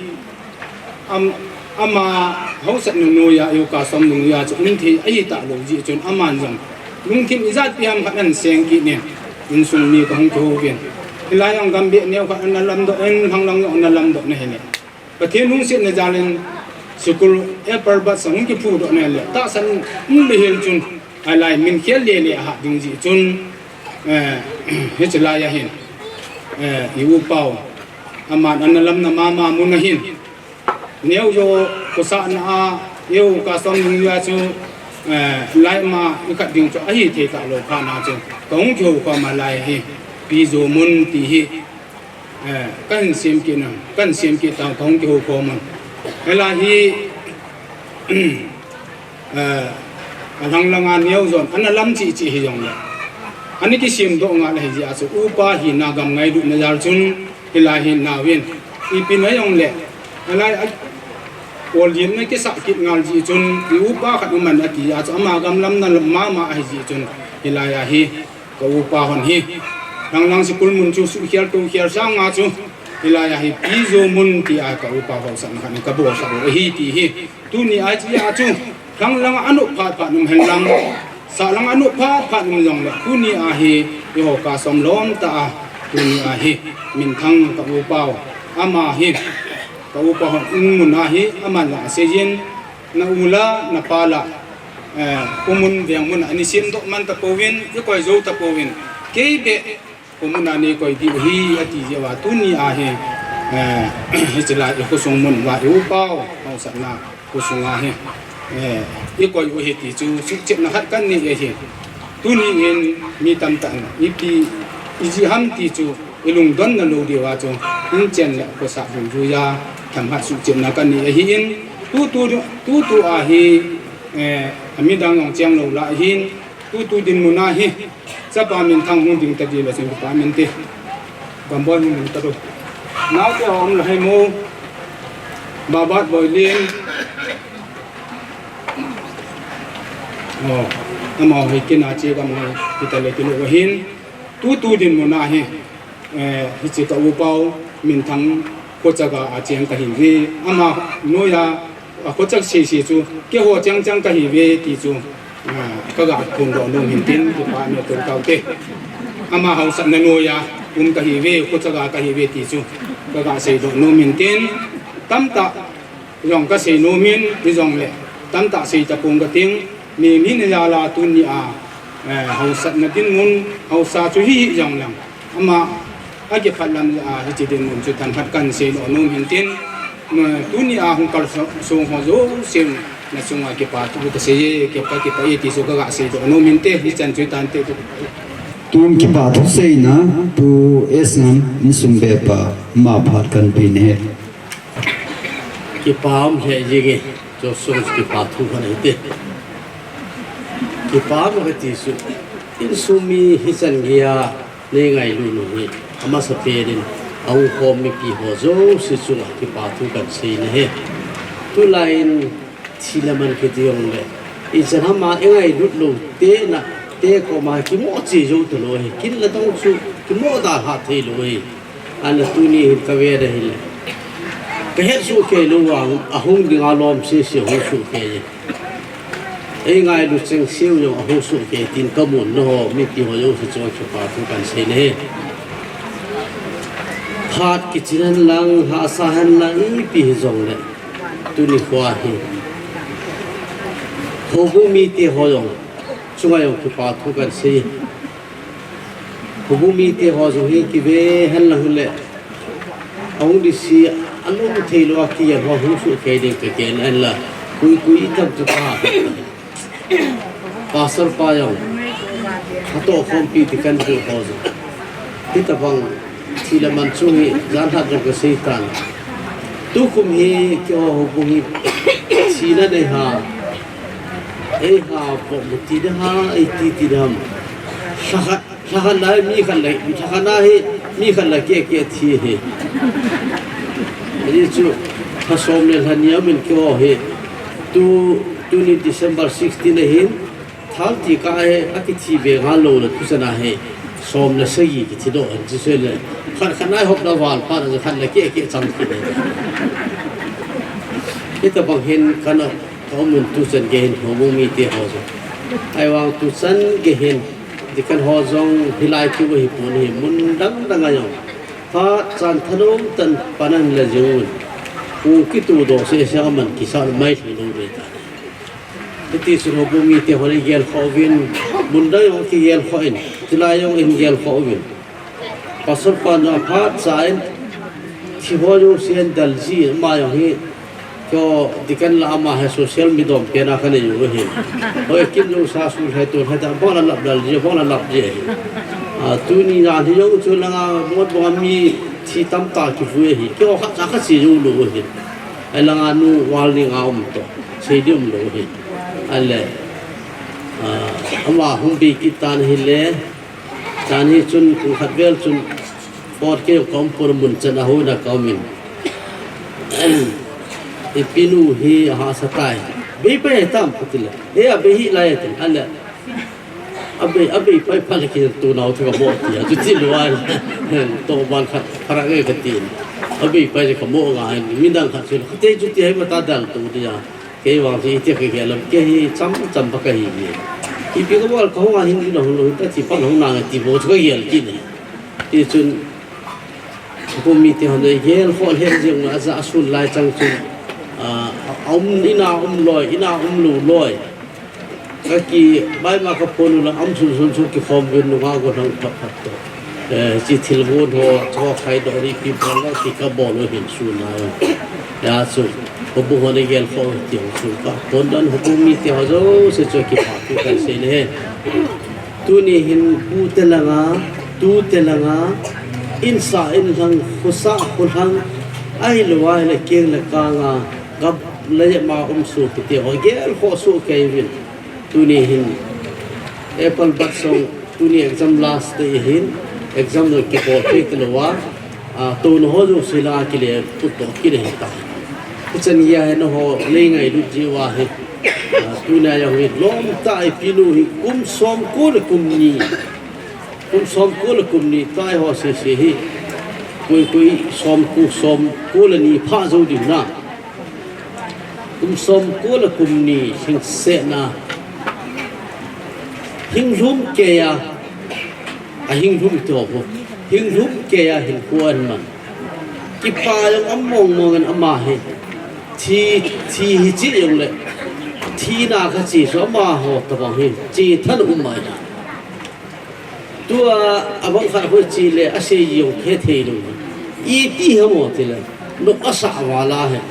am, ama haosatna noiya, eiho Kasom nunga chu um thei ahi talou jeh chun aman jong lungthim ijat pi ham khat ana seng kit in, insung mi kahung kihouvin. Hilai jong gam beh neo khat ana lamdoh in, Lhanglang jong ana lamdoh na hile. Pathen lungsetna jal in school apple bus ahung kiphudoh na hile. Tahsan um le hel chun, ahilai min khel le le ahat ding jeh chun, eh, hiche lai ahin, eh, i u pau. Aman ana lamna mama mun ahin. Neo jo khosahna a, eiho Kasom nunga chu, eh, lai ma i khat ding chu ahi thei talou phat na chu. Kahung kihou khom a lai hi, Pi Jo mun ti hi, eh, kahin sem kit na, kahin sem kit ta kahung kihou khom a. Hilai hi, eh, Alhang langa neo jon, ana lam chi chi hi jong le. Ani kisim doh nga le hi jia chu, upa hi na gam ngai du na jal chun, hilai hi na win. Ipi na jong le. Hilai a, ol yin na kisa kit ngal ji chun, i upa khat uman ati a chu, ama gam lam na lam mama a hi ji chun, hilai a hi. Ka upa hon hi. Lhang lang sikul mun chu su khial tu khial sang a chu. Hilai a hi pi zo mun ti a ka upa ho sang khan ka bo sa o hi ti hi. Tuni a chi a chu. Lhang lang a nu phat phat num hen lang. Sa lang a nu phat phat num jong le. Tuni a hi. I ho ka som lom ta a. Tuni a hi. Min thang ka upa o. Ama hi. Ka upa hon in mun a hi. Ama la se yin. Na u la, na pa la, eh, kumun veng mun, ani sim doh man ta pouvin, i koi zo ta pouvin. Kei be, kumun ani koi di u hi, ati je wa, tuni a hi, eh, hi chila i khosung mun wa i u pau, hausatna khosung a hi, eh, i koi u hi ti chu, sukchepna khat kan nei e hi. Tuni in mi tamtah in, ipi, i ji ham ti chu, i lungdon na lo diu a chu, in chen le khosa bu ju ya, tham hat sukchepna kan nei ahi in, tu tu, tu tu a hi, eh, a midang jong cheng lo la hin, tu tu dinmun a hi, chapa min thang hung ding ta di lo chun pa min ti. Gamboi hung ding ta do. Nau te om la hai mo, Babat Boilin, Oh, amau hi kina che gam hi, kita le kilo hin. Tu tu dinmun a hi, eh, hiche ka u pau, min thang ko chaga a cheng ka hi ve. Ama noya, a ko chak si si chu, ke ho chang chang ka hi ve ti chu, ah, ka ga kun do no min tin, ti pa me to kau te. Ama hausatna noya, um ka hi ve, ko chaga ka hi ve ti chu, ka ga sei do no min tin. Tamtah, Jong ka sei nom in, hi jong le, tamtah sei ta pong ka ting, mi, mi na jal a tuni a, eh, hausatna dinmun, hausa chu hi hi jong lang. Ama, a kiphat lam a, hiche dinmun chu thankhat kan sei nom nom hin tin, ma, tuni a hung kal so, so ho jouse na chunga kipa thu ka sei e, kipa, kipa e ti chu ka ga sei nom hin te, hichan chu tan te tu. Tun kipa thu seina, Pu S Ngam, insung bepa, ma phat kan pe ne. Kipa um lheh jing e, Joshua kipa thu khat ahi te. Kipa um kati chu, insung mi hichan geiya nei ngailut u hi, amasapen in, ahung khom mipi ho jouse chunga kipa thu kan sei na ahi. Tulai in, thi le man kiti jong le, ichan ham a i ngailut lou te na, te koma kimo che jou talou ahi, kin le tong chu, kimo dalha thei lou ahi. Ana tuni hin ka ve da hile. Ka het soh kei lou a, ahung ding a lom sese hung soh kei e. Ei ngailut cheng seu jong ahung soh kei tin ka mun na ho, mipi ho jouse chunga kipa thu kan sei na ahi. Phat kichen hen lang, hahsa hen lang, ipi hi jong le. Tuni khoa hi. Houbung mite ho jong. Chunga jong kipa thu kan sei. Houbung mite ho jong hi kive hen lang le. Ahung ding si alung thei lou a kijen ho hung soh kei ding ka gen hen la. Kui kui i tam chu ta. Pastor pa jong. Hatoh khompi ti kan bu ho jong. Hitabang thi le man chung hi jan hat jong ka sei tan. Tukum hi keiho houbung hi thina nei ha. Ei ha, vo mu ti de ha, ei ti ti de ham. Lha khat, lha khat lai, mi khat lai, lha khat na hi, mi khat lai ke ke thi hi. Ahi chu, lha som le lha ni a min keiho hi. Tu, tuni December sixteen ahin, thirty ka hi, akithi ve ngal lou le, tu chana hi, som le sagi kithi doh, ti se le, khat khat na hop na val, pa na khat le ke ke chang ki le. Hitabang hin, kana, Ka um in tuchan gei hin houbung mite ho jong. Ahivang tuchan gei hin, deacon ho jong hilai kiu hi pon hi mun dang dang a jong. Phat chan thanom tah in pan ahin la jing un. Kong kitu doh sese a man kisa mai thei lou ve ta. Hiti chun houbung mite hon i gel khoh uvin, mun dang jong kigel khoh in, chulai jong in gel khoh uvin. Pastor pan jong aphat cha in, thi ho jong sien dal ji, ama jong hi, keiho deacon la ama hi social media dom pen a ka nei u hi. Hoi, kin jong sa sul hai tol hai ta, bol a lap dal ji, bol a lap ji. A, tuni jan hi jong chu langa, mot bong a mi thi tamtah kivui hi. Keiho khat cha khat si jong lou hi. Ai langa nu wal ni nga um to, sei di um lou hi. Ai le. Ama hung bei kit tan ahile, chan hi chun kum khat vel chun pot kei ka um pon mun chan a hung na ka um in. Ipi nu hi ahahsa tai. Bei pai tam ati le. E, abei hih lai ati. Ale. Abei, abei pai phat le kei tu nau thu ka mo ti a. Chu ti lou a. To ban khat pharak nge ka ti. Abei pai le ka mo ngai. Midang khat chu. Ka te chu ti hai ma ta dal tu dia. Kei vang chu iti ka gel lam, kei hi cham cham pa ka hi hi. Ipi ka bol ka hung a hin ina hung lo, ka chi pan hung na nge ti bo chu ka gel kit ni. Ti chun, ko mite hon dei gel kho lhem jeng a ja sun lai chang chun, a, a um ina um loi, ina um lou loi. Ka ki bai ma ka pon u la am sun sun chu ki khom vin nu nga go hang phat phat to. Eh, chi thil gon ho, cho khai do ri pi bol lo ti ka bol u hin su na yo. Ya su, ko bu ho ne gel kho ti ho su ka. Kon dan ho bu mite ho jouse chu kipah thu kan sei le he. Tuni hin bu te langa, tu te langa, in sa in lang, kho sa kho lang, ahilou ahile keng le kang a, gap le ma um su kiti ho gel kho su kei vin. Tuni hin, April bat song, tuni exam last day hin, exam lo kibol thei talou a, a, tuna ho jouse la kile put to kile hi ta. Hichan gei a hi na ho lei ngailut ji uva hi. A, tuna jong hi lom ta ipi nu hi kum som ko le kum ni. Kum som ko le kum ni ta ho se se hi. Koi koi som ko som ko le ni pha jo ding na. Kum som ko le kum ni hing se na. Hing lhum kei a. A hing lhum to ko. Hing lhum kei a hing ko an man. Kipa jong um mong mong in ama hi. Thi, thi hi chi jong le. Thina ka chi so ama ho tabang hi. Chi than um mai. Tua abang khat hoi chi le a sei jong khe thei lou. Iti ha mo ti le. Nop a sa va la he.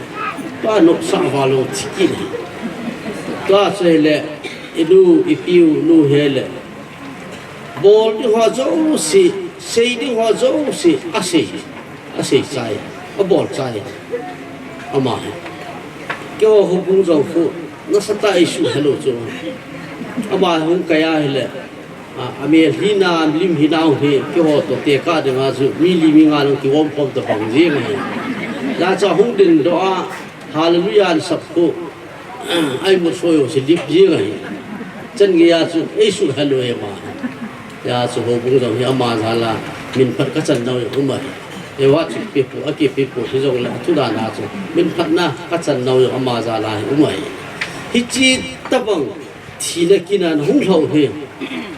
Pa nop sa va lo chi ki le. Tua sei le. Inu ipiu nu he le. Bol ding ho jouse, sei ding ho jouse, a sei, a sei chai, a bol chai, ama hi. Keiho houbung jong khu, nasatah a i suh helou chu. Ama hung kai ahile, a, a mel hina, a lim hina hung hi, keiho toh tekah dinga chu, mi li mi nga lang kivom khom tabang jeng hi. Lacha hung din doh a, Hallelujah an sap khu, Ai mo soi ho se lip jing ahi. Chan gei a chu, ei suh helou e ma. Ya chu houbung jong hi ama jal a, min phat ka chan nau jong um ahi. E wa chu pe pu, a kipe pu hi jong le, thu dan a chu, min phatna ka chan nau jong ama jal a hi um ahi. Hichi tabang, thina kin a hung lhou hi.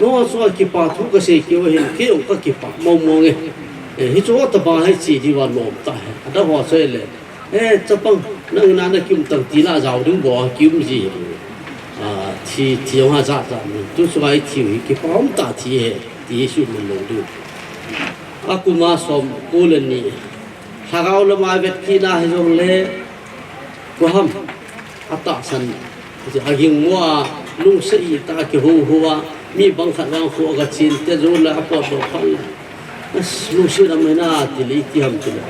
No chu a kipa thu ka sei keu hin, kei jong ka kipa mong mong e. E, hichu tabang hi chi diu va lom ta hi. Ada ho sei le. Eh, chapang, nang na na kium tang tina jao ding bo, kium ji. Ah, thi, thi jong ha ja ja ni. Tu sunga i thi hi kipa um ta thi he, ti hi sui mun lo ding. A kum a som ko le ni. Lhagao lama vet kit na hi jong le, ko ham, a tahsan. Hichu a ging mo a, lungset tah a kihou hou a, mi bang khat vang khu a ka chin te jou le a pot doh phat le. As, lungset a mai na ti le iti ham ti le.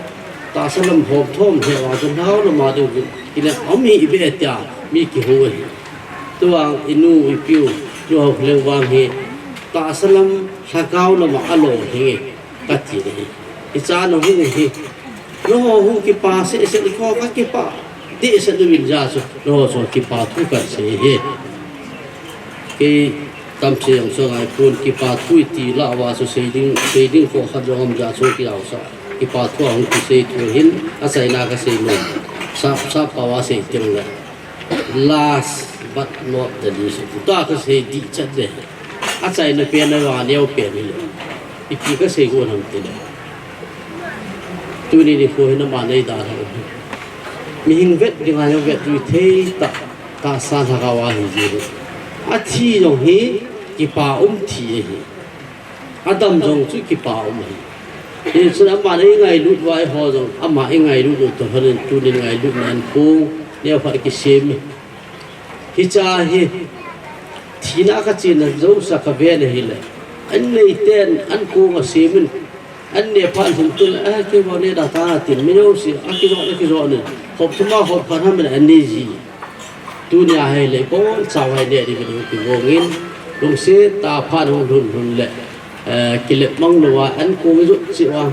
Tahsa lam hom thom he wa chu lhagao lama ding chu. Kile om hi i be tia, mi kihou hi. Tua i nu i piu, nu hou leng vang hi. Tahsa lam lhagao lama a lo hi. Ka ti le hi. Hicha na hung hi. Nangho hung kipa seh seh le kho ka kipa. Deh seh le vin ja chu. Nangho chu kipa thu kan sei hi. Kei tam sei jong chu ngai pon kipa thu i ti la va chu sei ding, sei ding kho khat jong um ja chu ki au sa. Kipa thu a hung kisei thu hin a chaina ka sei nom. Sa, sa pa va sei teng le. Last but not the least. Tua ka sei dih chat le. A chaina pen a va neo pen hi le. Ipi ka sei gon ham ti le. Tuni nikho hin ama nei dan ho. Mihing vet ding a jong vet dui thei tah, tahsa lhagao a hi ji hi. A thi jong hi kipa um thi ahi. A dam jong chu kipa um ahi. Hichun ama nei ngailut vai ho jong, ama i ngailut u toh hon in tunin ngailut nan pung, neo phat kisem. Hicha hi, thina ka chin na jouse ka ve le hi le. An nei ten, an kong a sem in, an ne phat lhum tu le, eh, kei bo ne da ta tin, mi jouse, a kijot, a kijot ne. Hop thum a hop khat ham in, an nei ji. Tunia hile, boncha hile, di bidung kibongin, lungset tah a phat hung lhun lhun le, eh, kilep mang louva, an kong jot cheh uva.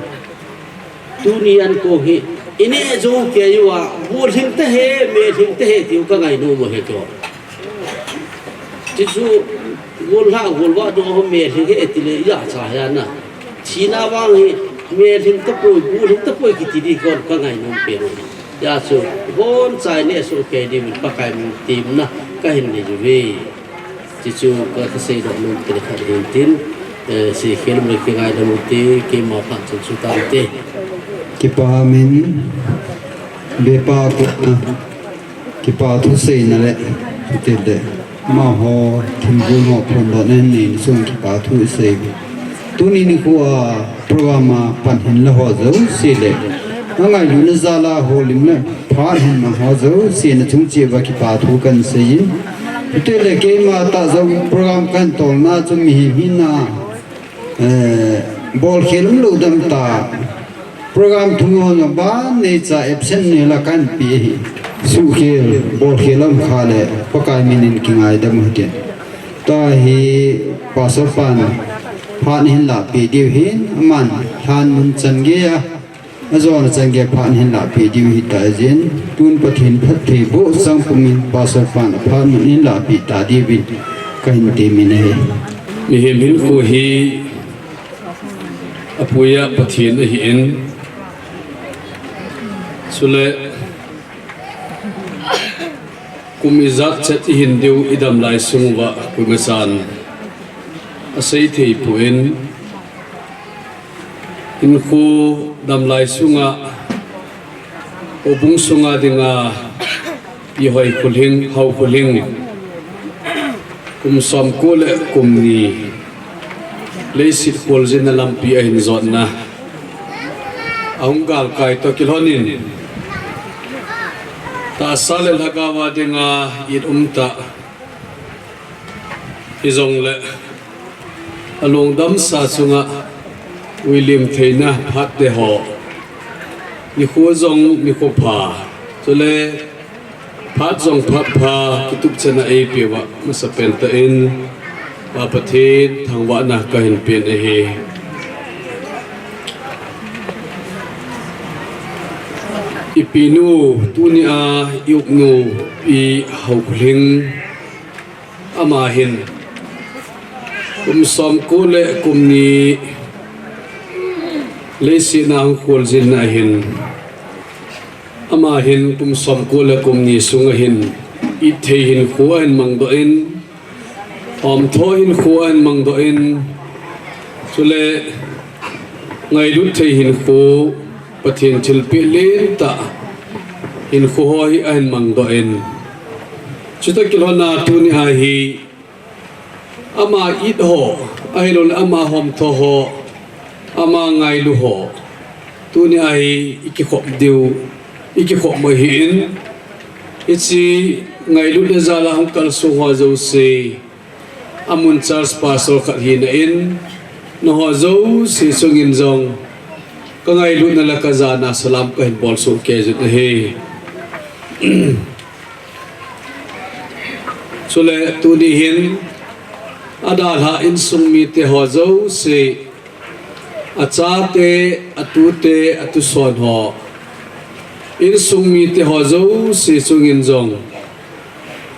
Tuni an kong hi, ineh jou kei uva, bol hing tahe, mel hing tahe, tiu ka ngainom u ahi chu. Chuchu, bol lha, bol vah doh ho mel hing he, tile, ija cha hia na. Thina vang hi, mel hing tapoi, bol hing tapoi, kiti di kon ka ngainom pen u. Hijeh chun, boncha ineh soh kei diuvin Pakai min temna kahin nei uve. Chuchu ka, kasei doh nom pen khat hin tin, eh, seikhel um le kingaidam u te, keima phat chun chu tante. Kipa min, bepa kona, kipa thu seina le, chutile, amaho, thilgon ho phondohna nei sung kipa thu isei. Tuni nikho a program a pan hinla ho jouse le, angailutna jal a houlimna phat hin mang ho jouse nachung cheh uva kipa thu kahin seiyin. Chutile keima tah jong program kahin tolna chu mihem hina, eh, bolkhel umlou dam tah. Program thum ho jong ban neicha absent neila kahin pe ahi. Suhkhel, bolkhel um kha le, Pakai min in kingaidam u hite. Tua hi Pastor pan phat nahin lahpeh diu ahin, aman lhan mun chan geiya, ajona chan geiya phat nahin lahpeh diu ahitai jin, tun Pathen phattheiboh chang pumin Pastor pan aphat mun ahin lahpeh ta diuvin kahin temin ahi. Mihem hinkho hi apuiya Pathen ahin, chule kum ijat chet ihin diu idam lai sung uva koima chan asei thei poi, hinkho dam lai sunga, houbung sunga dinga, Pi Haokholhing, Haokholhing, kum somko le kum ni leiset kholjinna lampi ahin jotna, ahung galkai toh kilhonin, tahsa le lhagao a dinga it umtah, hijongle alungdamsa chunga vuilim theina phat teho, nikho jong nikho pha, chule phat jong phat pha, kitup chana eipeuva masapen tah in Pa Pathen thangvahna kahin pen ahi. Ipinu, tunia i-upnu Pi Haokholhing, ama hin kum somko le kum ni leiset a hung kholjinna ahin, ama hin kum somko le kum ni sunga hin it thei hinkho ahin mangdoh in, homtho hinkho ahin mangdoh in, chule ngailut thei hinkho, Pathen thilpeh lentah hinkho ho hi ahin mangdoh in, chutoh kilhona tunia hi ama it ho, ahilouleh ama homtho ho, ama ngailu ho, tunia hi ikikhop diu, ikikhop u ahin, hiche ngailutna jal a hung kalsong ho jouse, amun church pastor khat hina in, nangho jouse chungin jong kangailutna le kajana salam kahin bolsoh kei jin ahi. Chule tuni hin adalhah insung mite ho jouse, achate, atute, atuson ho, insung mite ho jouse chungin jong,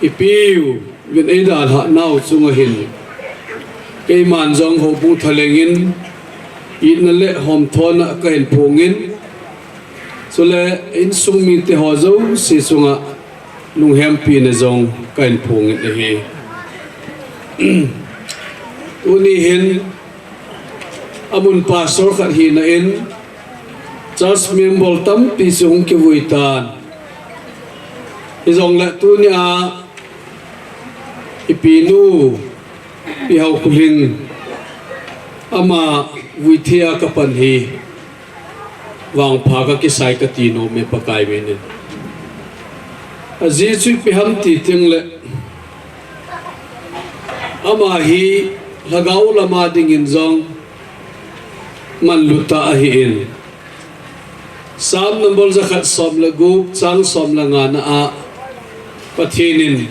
ipiu vin eidalhah nau chunga hin, keiman jong houbung thalengin itna le homthona kahin phongin, chule insung mite ho jouse chunga lunghempina jong kahin phongin ahi. Tuni hin amun pastor khat hina in church member tampi chu hung kivui tan, hijongle tunia ipinu Pi Haokholhing ama vuithei a kapan hi vangpha kakisai kati nome Pakai minin. Ajeh chu ipi ham ti tengle, ama hi lhagao lama dingin jong manlutah ahin, Psalm number jakhat som le gup, chang som le nga na a, Pathen in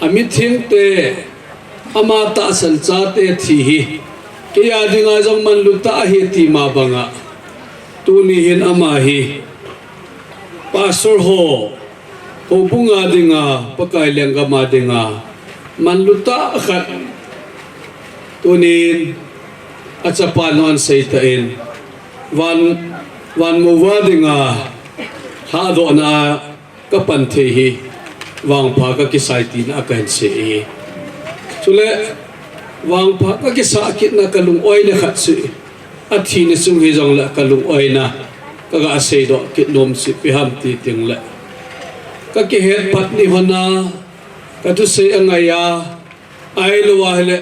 amithengte, ama tahsan chate thi hi kei a dinga jong manlu tah ahi ti ma banga, tuni hin ama hi pastor ho, houbung a dinga, Pakai lenggam a dinga manlu tah khat, tunin achapa non sei tan, van, van mouva dinga lhadohna a kapan thei hi vangpha kakisah e tina kahin sei e. Chule vangpha kakisah kitna kalung-oina khat chu, athina chung hijongle kalung oina kaga seidoh kit nom chu ipi ham ti tengle, kakihet phat ni hon a kathusei angai a, ahilou ahile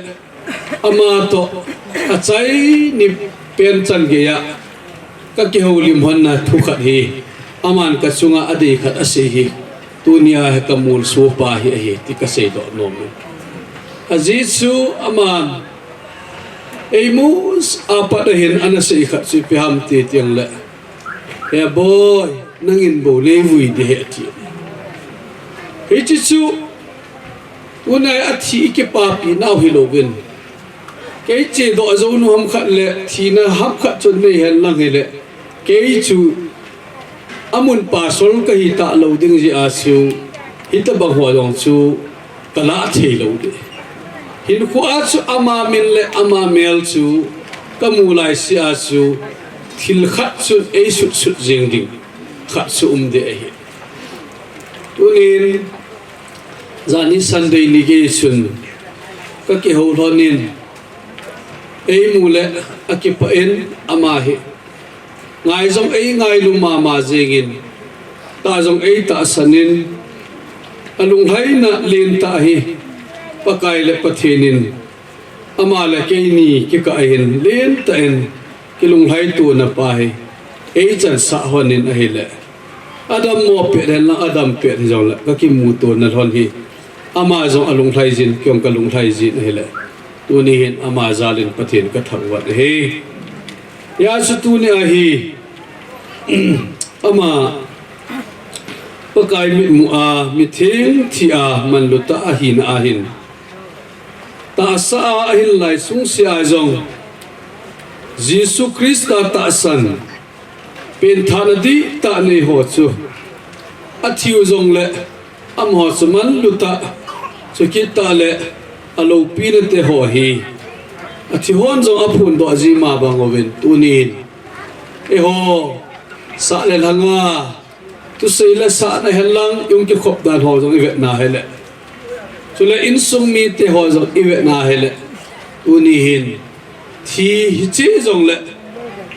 ama toh achaini pen chan geiya kakihoulim hon a thu khat hi, aman kachunga adei khat asei hi, tunia hi kamolso pa hi ahi ti kaseidoh nom e. Ajeh chu aman eimu a pat ahin ana sei khat chu ipi ham ti tengle, He boi, nangin bou neivui ding ahi ati. Hiche chu, tunia athi ikipapi nau hilouvin, kei chedoh jou nu ham khat le thina ham khat chun neihen lang hile, kei chu amun pastor kahi talou ding jeh a chu, hitobang ho jong chu kalah theilou ding. Hinkhoa chu ama min le ama mel chu kamu laisea chu, thil khat chun eisutsut jeng ding khat chu um ding ahi. Tunin, jani Sunday ni gei chun kakihou lhonin, eimu le akipah in ama hi ngai jong eingailu mama jengin, tah jong eitahsan in, alunglhaina lentah hi Pakai le Pathen in ama le keini kikah ahin lentah in kilunglhaitona pa hi eichansah lhonin ahile, adammo pet henlang, adam pet hijongle kakimutona lhon hi ama jong alunglhai jin, kei jong kalunglhai jin ahile, tuni hin ama jal in Pathen kathangvah ahi. Hijeh chun tunia hi ama Pakai mitmu a mitheng thi a manlu tah ahina ahin, tahsa a ahin lai sungsea jong Jesu Christa tahsan, penthahna dihtah nei ho chu, athiu jongle amaho chu manlu tah, chukit tah le aloupina te ho hi, athi hon jong aphondoh ji ma bang uvin, tunin eiho sah le lhanga thusei le sahna henlang ihung kikhop dan ho jong ivetna hile, chule insung mite ho jong ivetna hile, tuni hin thi hiche jongle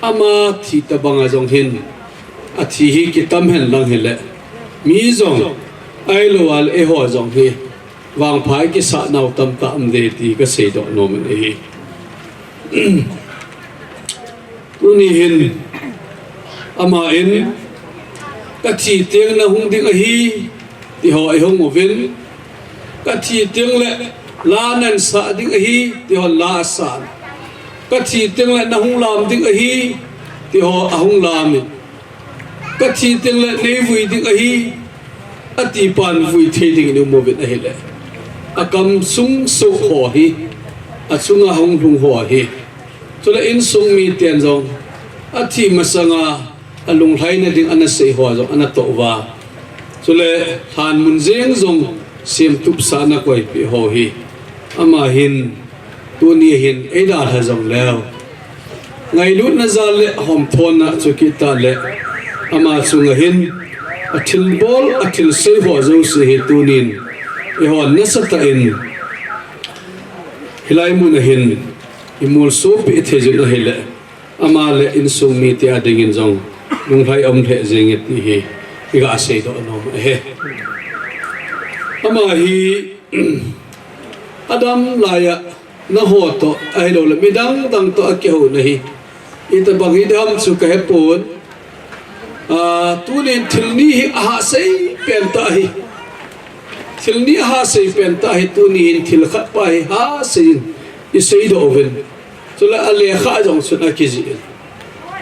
ama thi tobanga jong hin athi hi kitam henlang hile, mi jong ahilou a le eiho jong hi vangpha ikisah nau tamtah um ding ti kaseidoh nom in ahi. Tuni hin ama in, kathi teng nahung ding ahi, ti ho eihung uvin, kathi tengle la nansah ding ahi, ti hon la asan, kathi tengle nahung lam ding ahi, ti ho ahung lamin, kathi tengle neivui ding ahi, atipan vui thei dingin um uvin ahile, akam sung soh ho hi, achunga hung lhung ho hi, chule insung miten jong athi masanga alunglhaina ding ana sei ho jong ana toh uva, chule lhanmun jeng jong semtupsah ana koipeh ho hi, ama hin tuni hin eidalha jongleu, ngailutna jal le homthona chukit tah le ama chunga hin athilbol athilsei ho jouse hi tunin eihon nasatah in hilai muna hin imolsopeh thei jin ahile, ama le insung mite adingin jong lunglhai aum lheh jenge ti hi iga seidoh nom ahi. Ama hi adam laiya naho toh ahiloule midang dang toh akihouna hi itobang hiding ham chu kahepon, tunin thil ni hi ahahsei pentah hi, thil ni ahahsei pentah hi, tuni hin thil khat pa hi hahsei in iseidoh uvin, chule alekha jong chun akijih in,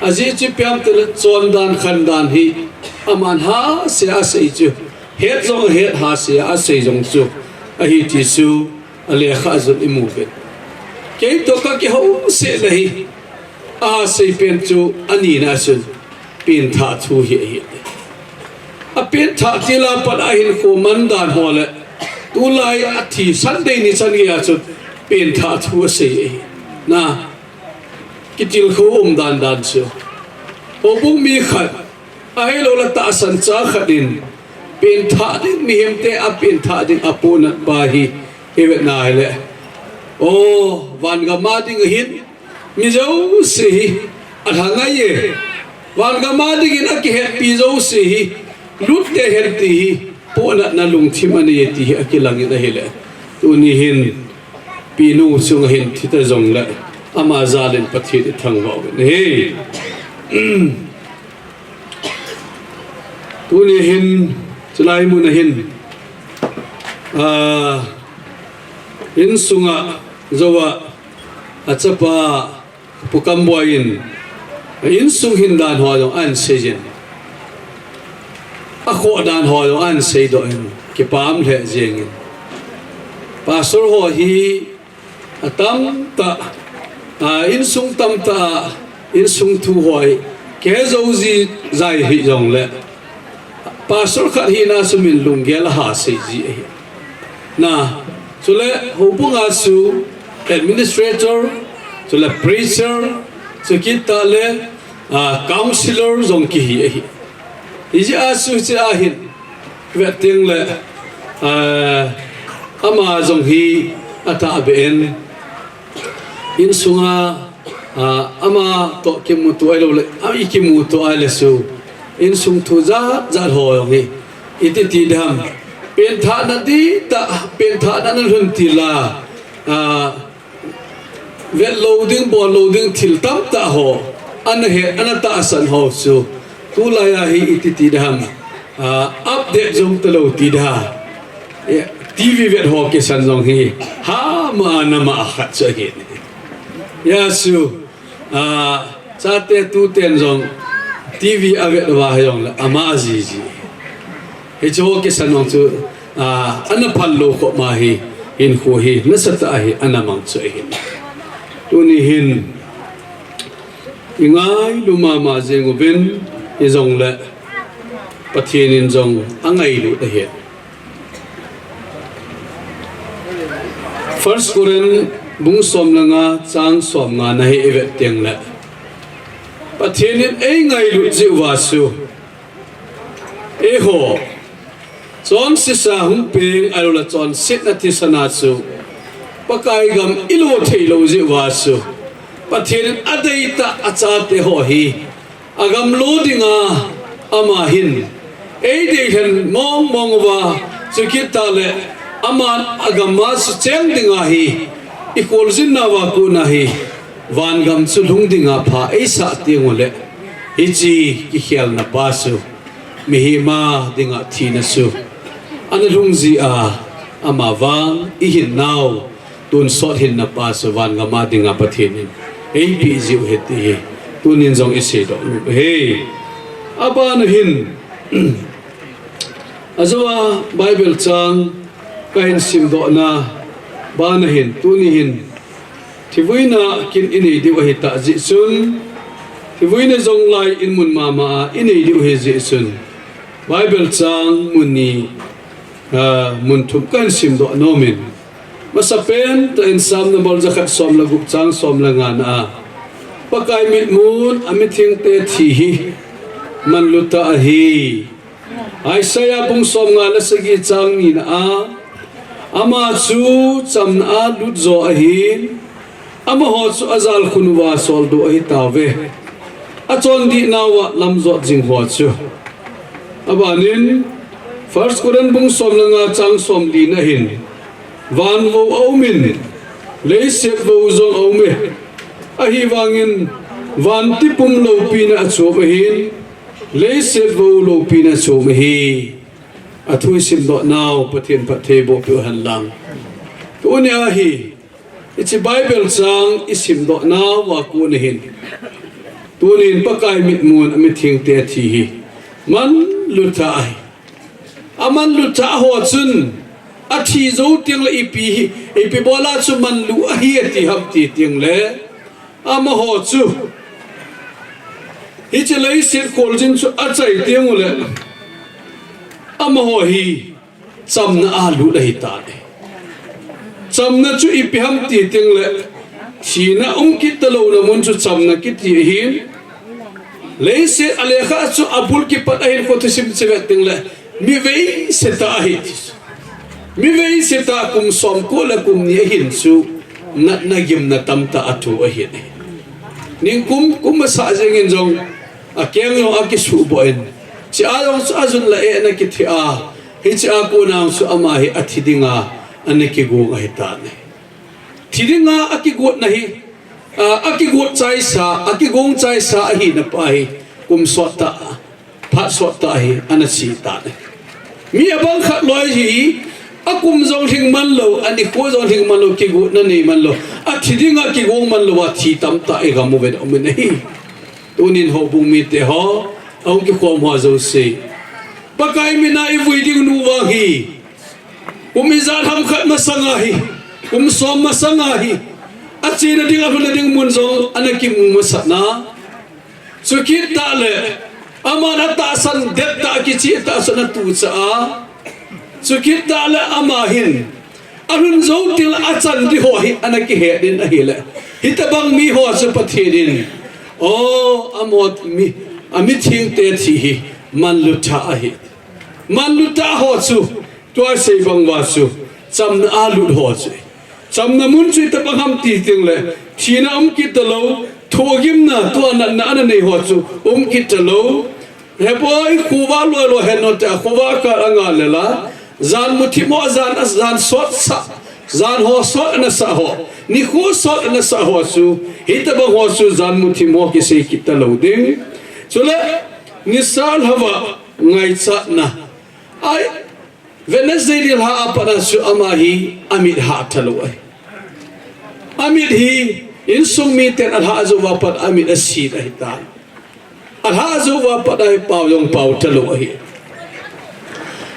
ajeh chu ipi ham itile chondan khandan hi aman hahsei asei chu het jong ahet, Hase a asei jong chu ahi ti chu alekha a jong imu uve. Keitoh kakihou seh le hi, asei pen chu anina chun pengthah thu hi ahi. Apengthah til a pat a hinkho man dan ho le, tulai athi Sunday ni chan gei a chun pengthah thu asei ahi. Na, kitilkhou um dan dan chu. Houbung mi khat, ahilou le tahsan cha khat in, pengthah ding, mihemte apengthah ding apohnat pa hi, ivet na hile. O, vangam a ding ahin, mi jouse hi, alha ngai e. Vangam a dingin akihetpi jouse hi, lut ding ahi ti hi, pohnatna lungthim anei e ti hi akilang in ahile. Tuni hin, Pinu chunga hin thi ta jongle, ama jal in Pathen ithangvah uvin ahi. Tuni hin, chulai mun a hin, ah, insunga jou a, achapa, Pu Kamboi in, insung hin dan ho jong ahin sei jin, akhoh dan ho jong ahin seidoh in, kipah lheh jeng in. Pastor ho hi atam tah, a, insung tam tah, insung thu ho hi, kei jou jijai hih jongle, Pastor khat hina chu min lunggel a ha sei ji ahi. Na, chule houbung a chu administrator, chule preacher, chukit tah le, ah, counselor jong kihi ahi. Hijeh a chu hiche a hin, vet teng le, ah, ama jong hi atahbeh in, Insunga, ah, ama toh kimuto ahilou le, ah, ikimuto ahile chu, insung thu jat jat ho jong hi, iti ti ding ham. Pengthahna dihtah, pengthahna ana lhun til a, ah, vet lou ding, bol lou ding thil tamtah ho, ana he, ana tahsan ho chu, tulai a hi iti ti ding ham. Ah, update jong talou ti ding ham. Eh, T V vet ho kisan jong hi, ha ma na ma khat chu ahi. Hijeh chun, ah, chate tuten jong T V avet uva jongle ama jiji. Hiche ho kisan jong chu, ah, ana phal lou khop ma hi, hinkho hi, nasatah a hi, ana mang chu ahi. Tuni hin, ingailu mama jeng uvin, hijongle, Pathen in jong angailut ahi. First Corinth bung som le nga chang som nga na hi ivet teng le, Pathen in eingailut jeh uva chu, eiho, chonsesa hung peng ahilou le chonsetna thisan a chu, Pakai gam ilo thei lou jeh uva chu, Pathen in adeitah achate ho hi, agam lo dinga ama hin eidei lhen mong mong uva, chukit tah le aman agam a sucheng dinga hi, ikholjin nauva kona hi, vangam chu lhung dinga pha eisah teng ule, hiche kikhelna pa chu, mihem a dinga thina chu, ana lhung jia, ama vang ihin nau, tonsot hinna pa chu vangam a dinga Pathen in eipeh jiu ahi ti hi, tunin jong iseidoh nom u ahi. Abana hin, ajou a Bible chang kahin simdohna bana hin, tuni hin, thivuina kin inei diu ahitah jeh chun, thivuina jong lai in mun mama a inei diu ahi jeh chun, Bible chang mun ni, ah, mun thum kahin simdoh nom in, Masapen tah in Psalm number jakhat som le gup chang som le nga na a, Pakai mitmun amithengte thi hi manlu tah ahi. Isaiah bung som nga le sagi chang ni na a, ama chu chamna a lut jo ahin, amaho chu ajalkhun uva soldoh ahi tauve. Achondih nauva lamjot jing ho chu. Abanin, First Corinth bung som le nga chang som li na hin, van vou aumin, leiset vou jong aume. Ahivangin, van tipum loupina achom ahin, leiset vou loupina achom ahi. Athu isimdoh nau, Pathen phattheiboh peh u hen lang. Tuni a hi, hiche Bible chang isimdoh nauva kon ahin, tunin Pakai mitmun amithengte thi hi manlu tah ahi. Amanlu thah ho chun, athi jou teng le ipi hi, ipi bola chu manlu ahi ati ham ti teng le, amaho chu, hiche leiset kholjin chu achai teng u le, amaho hi chamna a lut ahi tai. Chamna chu ipi ham ti teng le, thina um kit talouna mun chu chamna kiti ahin. Leiset a lekha chu abul kipat ahin kho thusim che vet teng le, mi vei se ta ahi. Mi vei se ta kum som ko le kum ni ahin chu, natna gimna tamtah a thu ahin. Ningkum, kum masa jeng in jong, akeng jong akisuh boh in. Chea jong chu ajun la e ana kithi a, hichea kona chu ama hi athi dinga ana kigong ahi tai. Thi dinga akigotna hi, a, akigot chaisa, akigong chaisa ahina pa hi, kum sot tah, phat sot tah hi, ana che tai. Mi abang khat loi hi, akum jong lhing man lou, anikho jong lhing man lou, kigotna nei man lou, athi dinga kigong man lou, athi tamtah igam uve, aum in ahi. Tunin houbung mite ho, ahung kikhom ho jouse, Pakai mina ivui ding nu vang hi, kum ijat ham khat masanga hi, kum som masanga hi, achena ding, alhunna ding mun jong ana kimu masat na. Chukit tah le, aman atahsan det tah, akicheh tahsan a tucha a. Chukit tah le ama hin, alhun jou teng le achan di ho hi ana kihet in ahile, hitobang mi ho chu Pathen in, o, amot mi, amithengte thi hi manlu thah ahi. Manlu thah ho chu, tua sei bang uva chu, chamna a lut ho chu. Chamna mun chu itobang ham ti teng le, thina um kit talou, thogimna, tua natna ana nei ho chu um kit talou. Heboi khovah loi loi hen note, akhovah kal anga le la, jan muthim ho, jan, jan sot sah, jan ho sot ana sah ho, nikho sot ana sah ho chu, hitobang ho chu jan muthim ho kisei kit talou ding. Chule, nisa lhava ngaichatna. Ai, Wednesday ni lha a pat a chu ama hi amit hah talou ahi. Amit hi insung miten alhah jou uva pat amit asit ahitai. Alhah jou uva pat a hi pao jong pao talou ahi.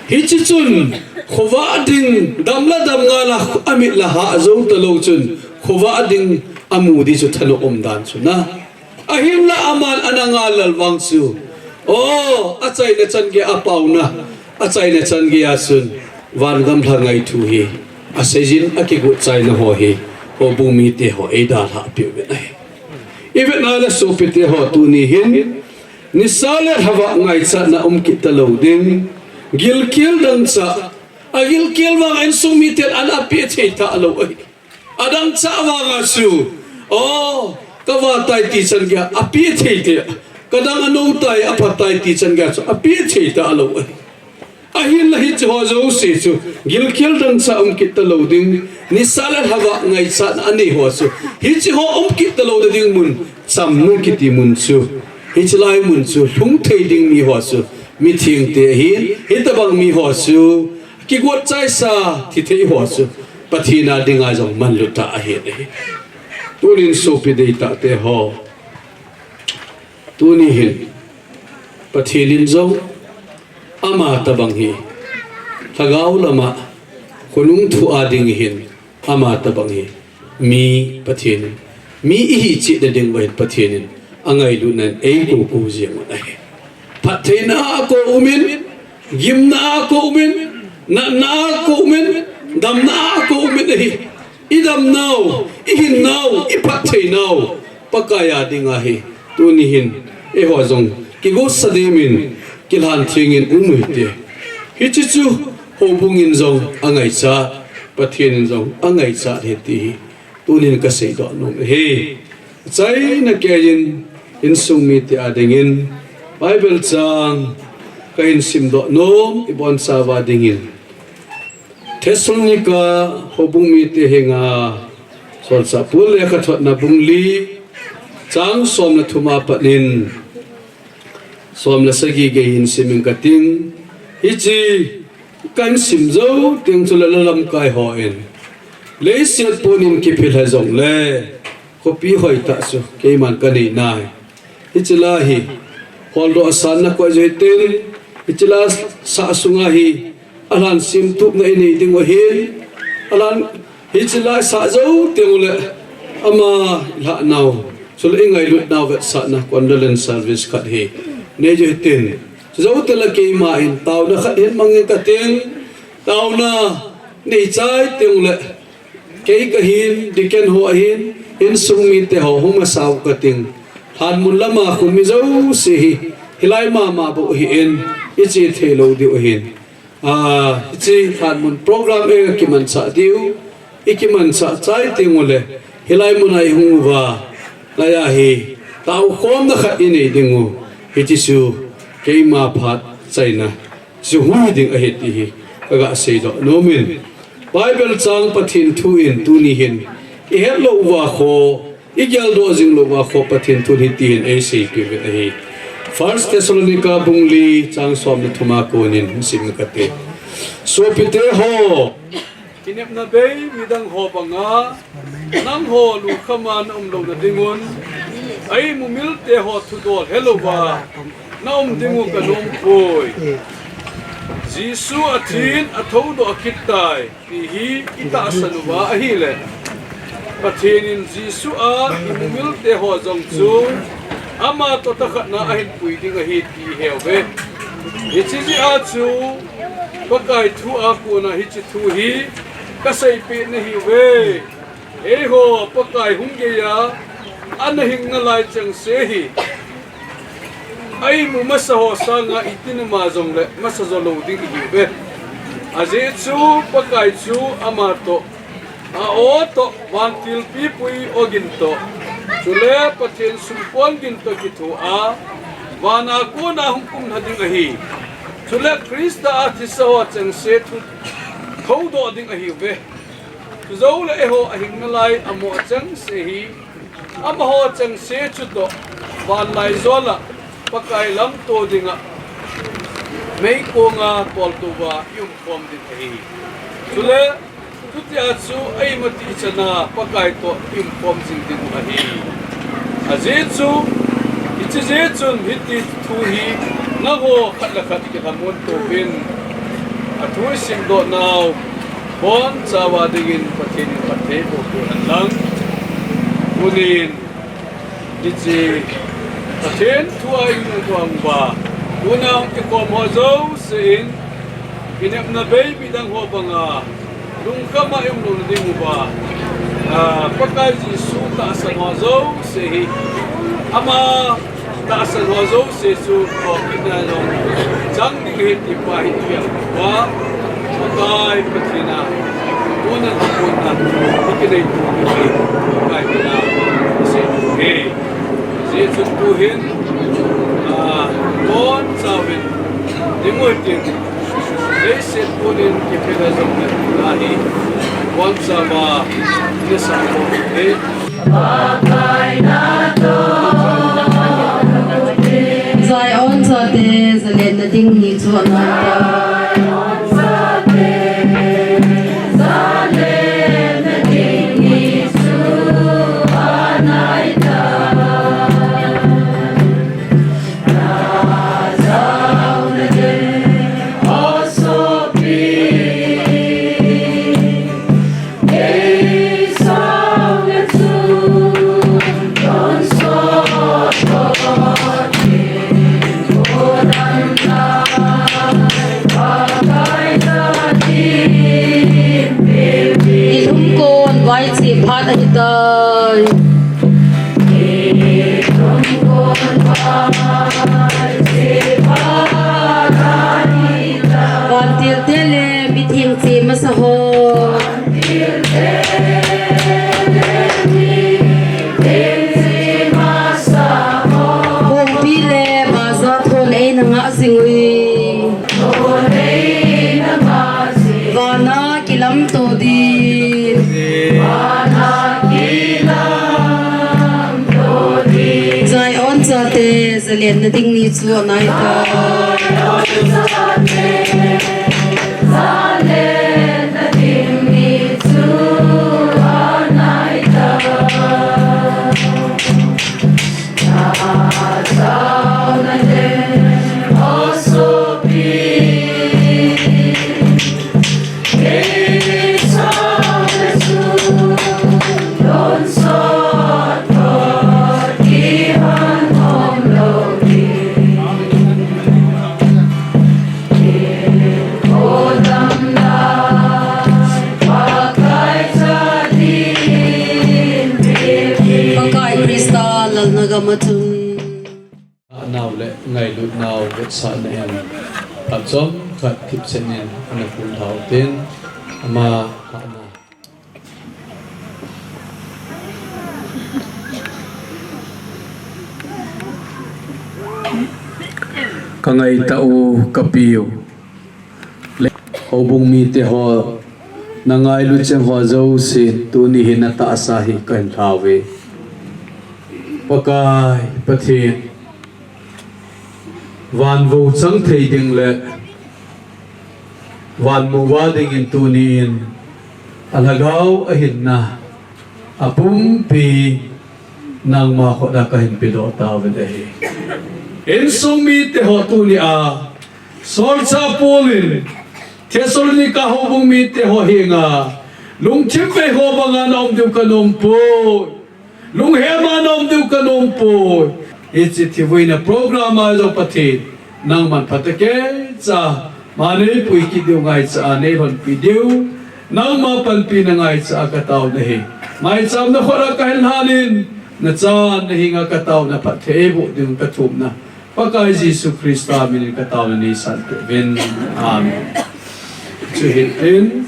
Hiche chun khovah ding, dam la dam ngal a amit la hah jou talou chun khovah ding amu di chu thanop um dan chu na. Ahinla aman ana ngal lal vang chu, o, achaina chan geiya apaona, achaina chan geiya chun, van gamlha ngaithu hi, aseijin akigot chaina ho hi, houbung mite ho eidalhah peh uvin ahi. Ivet na le sopite ho tuni hin, nisa le lhava ngaichatna um kit talou ding, gilkel dangchah, agilkel vang a insung miten an apeh thei talou ahi. Adangchah vanga chu, o, kava tai ti chan geiya apeh thei te, kadang anou tai, apha tai ti chan geiya chu apeh thei talou ahi. Ahinla hiche ho jouse chu, gilkel dangchah um kit talou ding, nisa le lhava ngaichatna anei ho chu, hiche ho um kit talou ding mun, chamna kiti mun chu, hiche lai mun chu, lhung thei ding mi ho chu, mithengte ahin, hitobang mi ho chu, kigot chaisa, thi thei ho chu, Pathen a dinga jong manlu thah ahi. Tunin sopi deitahte ho, tuni hin, Pathen in jong, ama tobang hi, lhagao lama, khonung thu a ding hin, ama tobang hi, mi Pathen in, mi ihi cheh na ding uva hin Pathen in, angailutna in eikou kou jeng u ahi. Phattheina a akou umin, gimna a akou umin, natna a akou umin, damna a akou umin ahi. Idamnau, ihinnau, iphattheinau, Pakai a dinga hi, tuni hin, eiho jong, kigosa dimin, kilhan thengin um u hite. Hiche chu, houbung in jong angaichat, Pathen in jong angaichat ahi ti hi, tunin kaseidoh nom ahi. Achaina keiyin, insung mite a dingin, Bible chang, kahin simdoh nom, ibonchauva dingin. Thessalonica houbung mite henga, Solchah Paul lekhathotna bung li, chang som le thum a pat in, som le sagi gei hin simin kating, hiche kahin sim jou teng chule la lamkai hon, leiset pon in kiphel hih jongle, khopi hoitah chu keiman kanei nai. Hiche la hi, holdoh asan na koi jui tin, Hiche la sah sunga hi, alhan simtupna inei diu ahin, alhan hiche la sah jou teng uleh, ama ilhah nau, chule ingailut nau vetsahna condolence service khat hi, nei jou hitin. Chujou teng le keima in, taona khat hin mang inge kating, taona nei chai teng uleh, kei kahin, deacon ho ahin, insung mite ho hung masau kating. Lhanmun lama khu mi jouse hi, hilai mama bou ahin, iche thei lou diu ahin. Ah, hiche lhanmun program e kimanchah diu, ikimanchah chai teng uleh, hilai muna ihung uva, laiya hi, taokhomna khat inei diu, hiche chu, keima phat chaina. Chu hui ding ahi ti hi, kaga seidoh nomin. Bible chang Pathen thu in tuni hin, ihet lou uva kho, igeldoh jing lou uva kho Pathen thu in hiti hin eiseipeh uvin ahi. First Thessalonica bung li chang som le thuma konin sim kate. Sopite ho, inepna bei midang ho banga, nangho lungkhama naum louna dingun, a-imumilte ho thudol helouva naum diu kanom poi. Jesu athin athoudoh akit tai, ti hi itahsan uva ahileh, Pathen in Jesu a imumilte ho jong chu, ama toh tokhatna ahin pui ding ahi ti ihet uve. Hiche jeh a chu, Pakai thu a kona hiche thu hi, kaseipeh nahiuve. Eiho, Pakai hung geiya, ana hing nalai chengse hi, a-imu masa ho sanga itinama jongleh, masa jo lou ding ihiuve. Ajeh chu, Pakai chu ama toh, a-o toh, vantil pipui ogin toh, chule Pathen sumpon gin toh kithoa, vana kona hung kumlha ding ahi. Chule Christa a thisa ho chengse thu, thoudoh ding ahiuve. Chujouleh eiho ahing nalai, amo chengse hi, amaho chengse chutoh, vanlaijol a, Pakai lamto dinga, meikonga koltouva iumkhom ding ahi. Chule, chutia chu a-imatihchana Pakai toh iumkhom jing diu ahi. Ajeh chu, hiche jeh chun hiti thu hi, nangho khat le khat kilhamon touvin, athu isimdoh nau, bonchauva dingin Pathen in phatthei boh peh hen lang. Tunin, hiche, Pathen thu a imu uva, tuna hung kikhom ho jouse in, inepna bei midang ho banga, lungkhama ium louna diuva, ah, Pakai Jesu tahsan ho jouse hi, ama tahsan ho jouse chu, thokitna jong chang ding ahi ti pa hi igeldoh uva, Pakai Pathen a, tuna lhamonna, ikinei tu hi, Pakai Pathen a, isei tu hi. Hijeh chun tuhin, ah, bonchauvin, ding u hitin, leiset punin kiphel a jongle, ahi, bonchauva, ina sangkhom u hi. Zion chate, zalenna ding ni chu anaitai. Ilhumkon vaiche phat ahitai. Vantil te le mitheng che masa ho. Kongpi le baza thon eina ngah jing uve. Vana kilamto ding. Zion chate, zalenna ding ni chu anaitai. Pakai Krista lalna gam a chun. Nau le ngailut nau vetsahna in phat chomkhat thipchen in ana kun thau tin ama hahna. Ka ngaitah u, ka pi u. Le houbung mite ho, na ngailut cheng ho jouse, tuni hi na tahsa hi ka hin lhau ve. Pakai Pathen, van vo chang thei ding le van mu va dingin tuni in a lhagao a hinna a pumpi nangma khut a ka hin pedoh tauve ahi. Insung mite ho tuni a, Solchah Paul in Thessalonica houbung mite ho henga, lungthim bei ho banga na um diu ka nom poi. Lunghema na um diu ka nom poi. Hiche thivuina program a jong Pathen, nangman phatah keicha ma nei pui kit diu ngaicha a nei lhonpi diu, nangma panpina ngaicha a ka tauna hi. Ngaichamna khut a ka hin lhan in, na chan na hinga ka tauna phatthei eiboh ding ka thumna. Pakai Jesu Christa min in ka tauna nei san peh uvin. Amen. Chu hitin.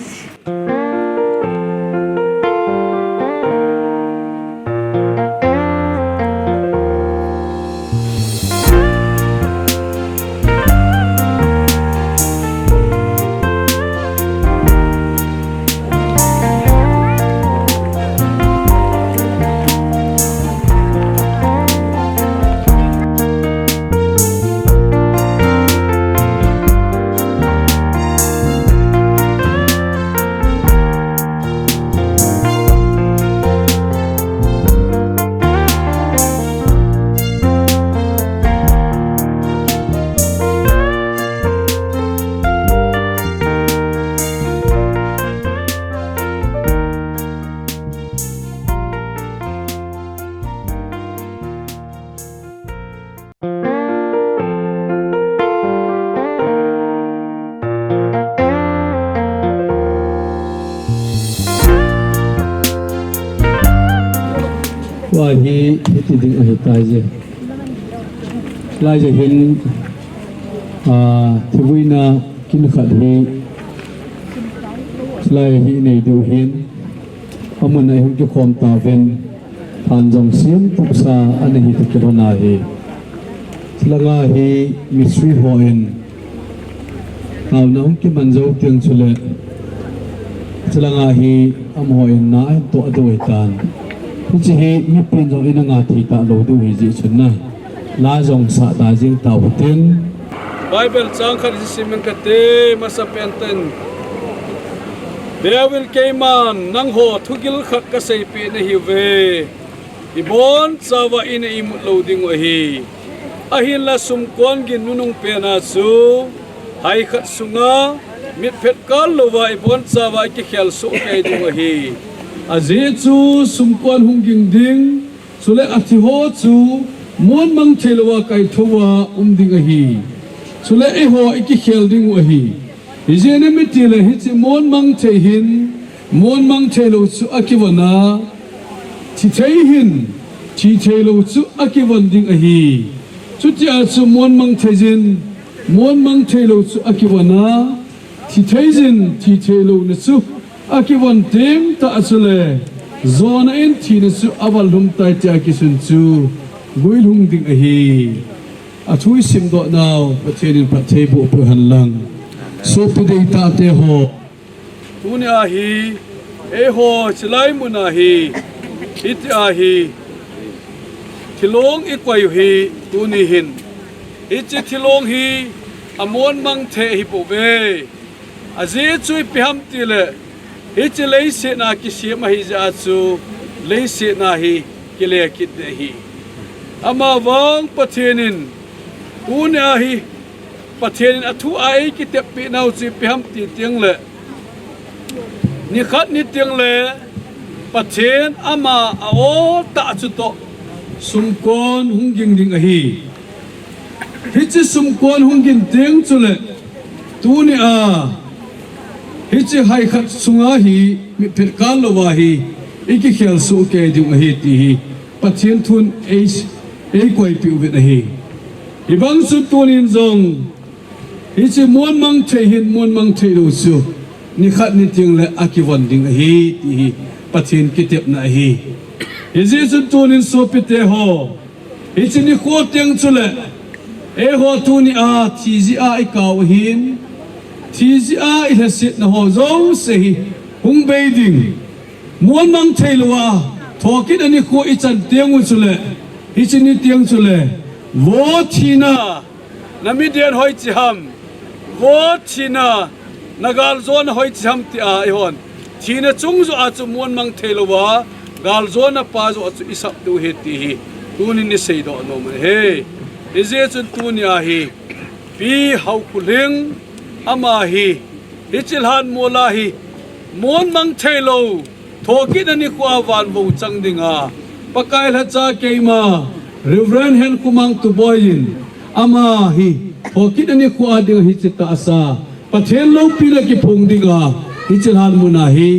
Tua hi hiti ding ahi tai je. Lai je hin, a, thivuina kin khat hi, lai hi nei diu hin. Amun a hung kikhom tauvin, than jong siam pusa ana hi toh kilhon ahi. Chulanga hi mistri hon, taona hung kiman jou teng chule, chulanga hi amaho in na ahin toh diu ahitan. Hiche hi mipin jong in anga thei talou diu hi jeh chun na. La jong sah da jing tau hitin. Bible chang khat i sim in kate, masapen in. Veuvin, keiman nangho thugil khat kaseipeh nahiuve. Ibonchauva ina imut lou diu ahi. Ahinla sumkon gin nunung pena chu hai khat sunga mitphet kal louva ibonchauva ikikhel soh kei diu ahi. Ajeh chu sumkon hung ging ding, chule athi ho chu mon mang thei louva kaithouva um ding ahi. Chule eiho ikikhel diu ahi. Ijeh inem itile hiche mon mang thei hin, mon mang thei lou chu akivon a, thi thei hin, thi thei lou chu akivon ding ahi. Chutia chu mon mang thei jin, mon mang thei lou chu akivon a, thi thei jin, thi thei louna chu akivon teng tah chule, jona in thina chu aval lhum tai tia kisun chu guilhung ding ahi. Athu isim doh nau, Pathen in phatthei boh peh hen lang. Sopi deitah te ho. Tuni ahi, eiho chilai mun ahi, iti ahi, thilong ikoi u hi, tuni hin. Hiche thilong hi, amon mang thei hi bou ve. Ajeh chu ipi ham tile, hiche leiset a kisem ahi jeh a chu, leiset a hi kile kit ding ahi. Amavang Pathen in, tuni ahi, Pathen in athu a eikitep peh nau chu ipi ham ti teng le, Nikhat niteng le Pathen ama a-o tah chu toh sumkon hung ging ding ahi. Hiche sumkon hung ging teng chule tuni a hiche hai khat sunga hi mitphet kal louva hi ikikhel soh kei ding ahi ti hi Pathen thun ei, eikoipeh uvin ahi. Hibang chun tunin jong hiche muanmang thei hin muanmang thei lou chu nikhat niteng le akivon ding ahi ti hi Pathen kitepna ahi. Hijeh chun tunin sopite ho, hiche nikho teng chule eiho tuni a thi jeh a ikau ahin, thi jeh a ilhasetna ho jouse hi hung bei ding. Muanmang thei louva thokit a nikho ichan teng u chule, hiche niteng chule, vo thina, na midet hoiche ham, vo thina, na galjona hoiche ham tia eihon thina chung joh a chu muanmang thei louva galjona pa joh a chu isap diu ahi ti hi tunin iseidoh nom ahi. Hijeh chun tuni a hi Pi Haokholhing ama hi hiche lhanmol a hi muanmang thei lou thokit a nikho a van vo chang dinga Pakai lhacha keima Reverend Henkhoumang Tuboi in ama hi thokit a nikho a dinga hiche tahsa Pathen loupina kiphong dinga hiche lhanmun a hi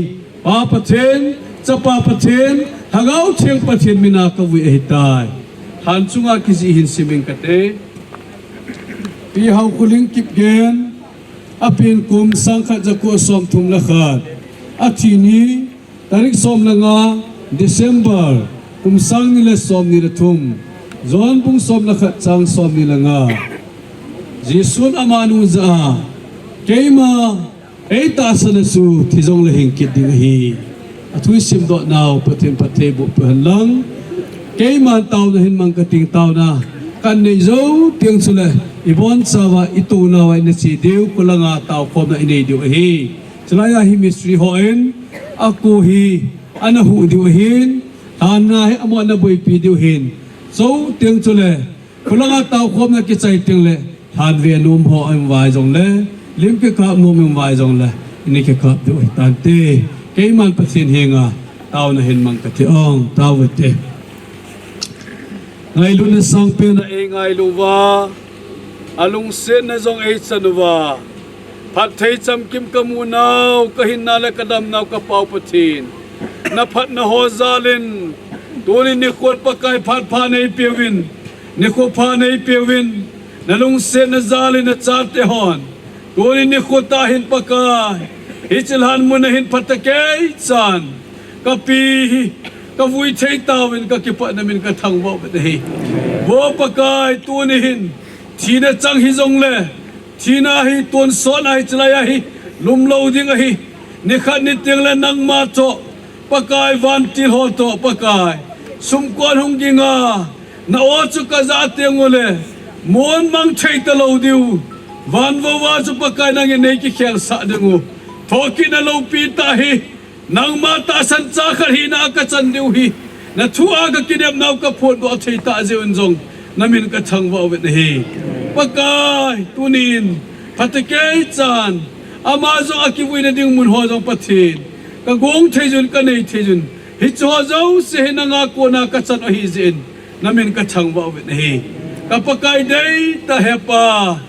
Pa Pathen, Chapa Pathen, Lhagao Theng Pathen mina kavui ahitai. Lhan chunga kijih hin simin kate. Pi Haokholhing Kipgen, apen kum sangkhat jako somthum le khat, athi ni tarik som le nga December, kum sang ni le som ni le thum. John bung som le khat chang som ni le nga. Jesun amanu jah a, keima eitahsan a chu thi jongle hing kit ding ahi. Athu isimdoh nau Pathen phatthei boh peh hen lang, keiman taona hin mang kating, taona kanei jou teng chule ibonchauva itou nauva ina che diu, kholanga taokhomna inei diu ahi. Chulai a hi mistri hon ako hi ana huh diu ahin, lhanna hi amahon ana boipi diu ahin, jou teng chule kholanga taokhomna kichai teng le lhan ve nom ho aum vai jongle, lim kikap nom aum vai jongle, ini kikap diu ahitante. Keiman Pathen henga taona hin mang kati ong, tao ute. Ngailutna sangpen a eingailu uva, alungsetna jong eichan uva, phatthei chamkim kamu nau, kahinna le kadamnau ka Pau Pathen, naphatna ho jal in tuni nikho Pakai phat pha neipeuvin, nikho pha neipeuvin, nalungsetna jal in nachate hon tuni nikho tah hin Pakai, hiche lhanmun a hin phatah keichan kapi hi kavui thei tauvin kakipah, namin kathangvah uvin ahi. Vo Pakai, tuni hin thina chang hijongle, thina hi tonsot ahi, chulai a hi lumlou ding ahi. Nikhat niteng le nangma toh Pakai, vantil ho toh Pakai, sumkon hung ginga na-o chu kajah teng ule muanmang thei talou diu, van vouva chu Pakai nangin neikikhelsah dingu, thokitna loupi tah hi nangma tahsan cha khat hina a kachan diu hi, nathua kakidemnau kaphondoh thei tah jeh un jong namin kathangvah uvin ahi. Pakai, tunin phatah keichan ama jong akivuina ding mun ho jong Pathen, kagong thei jun, kanei thei jun, hicheho jouse hi nanga kona kachan u ahijeh in namin kathangvah uvin ahi. Ka Pakai deitah, Hepa,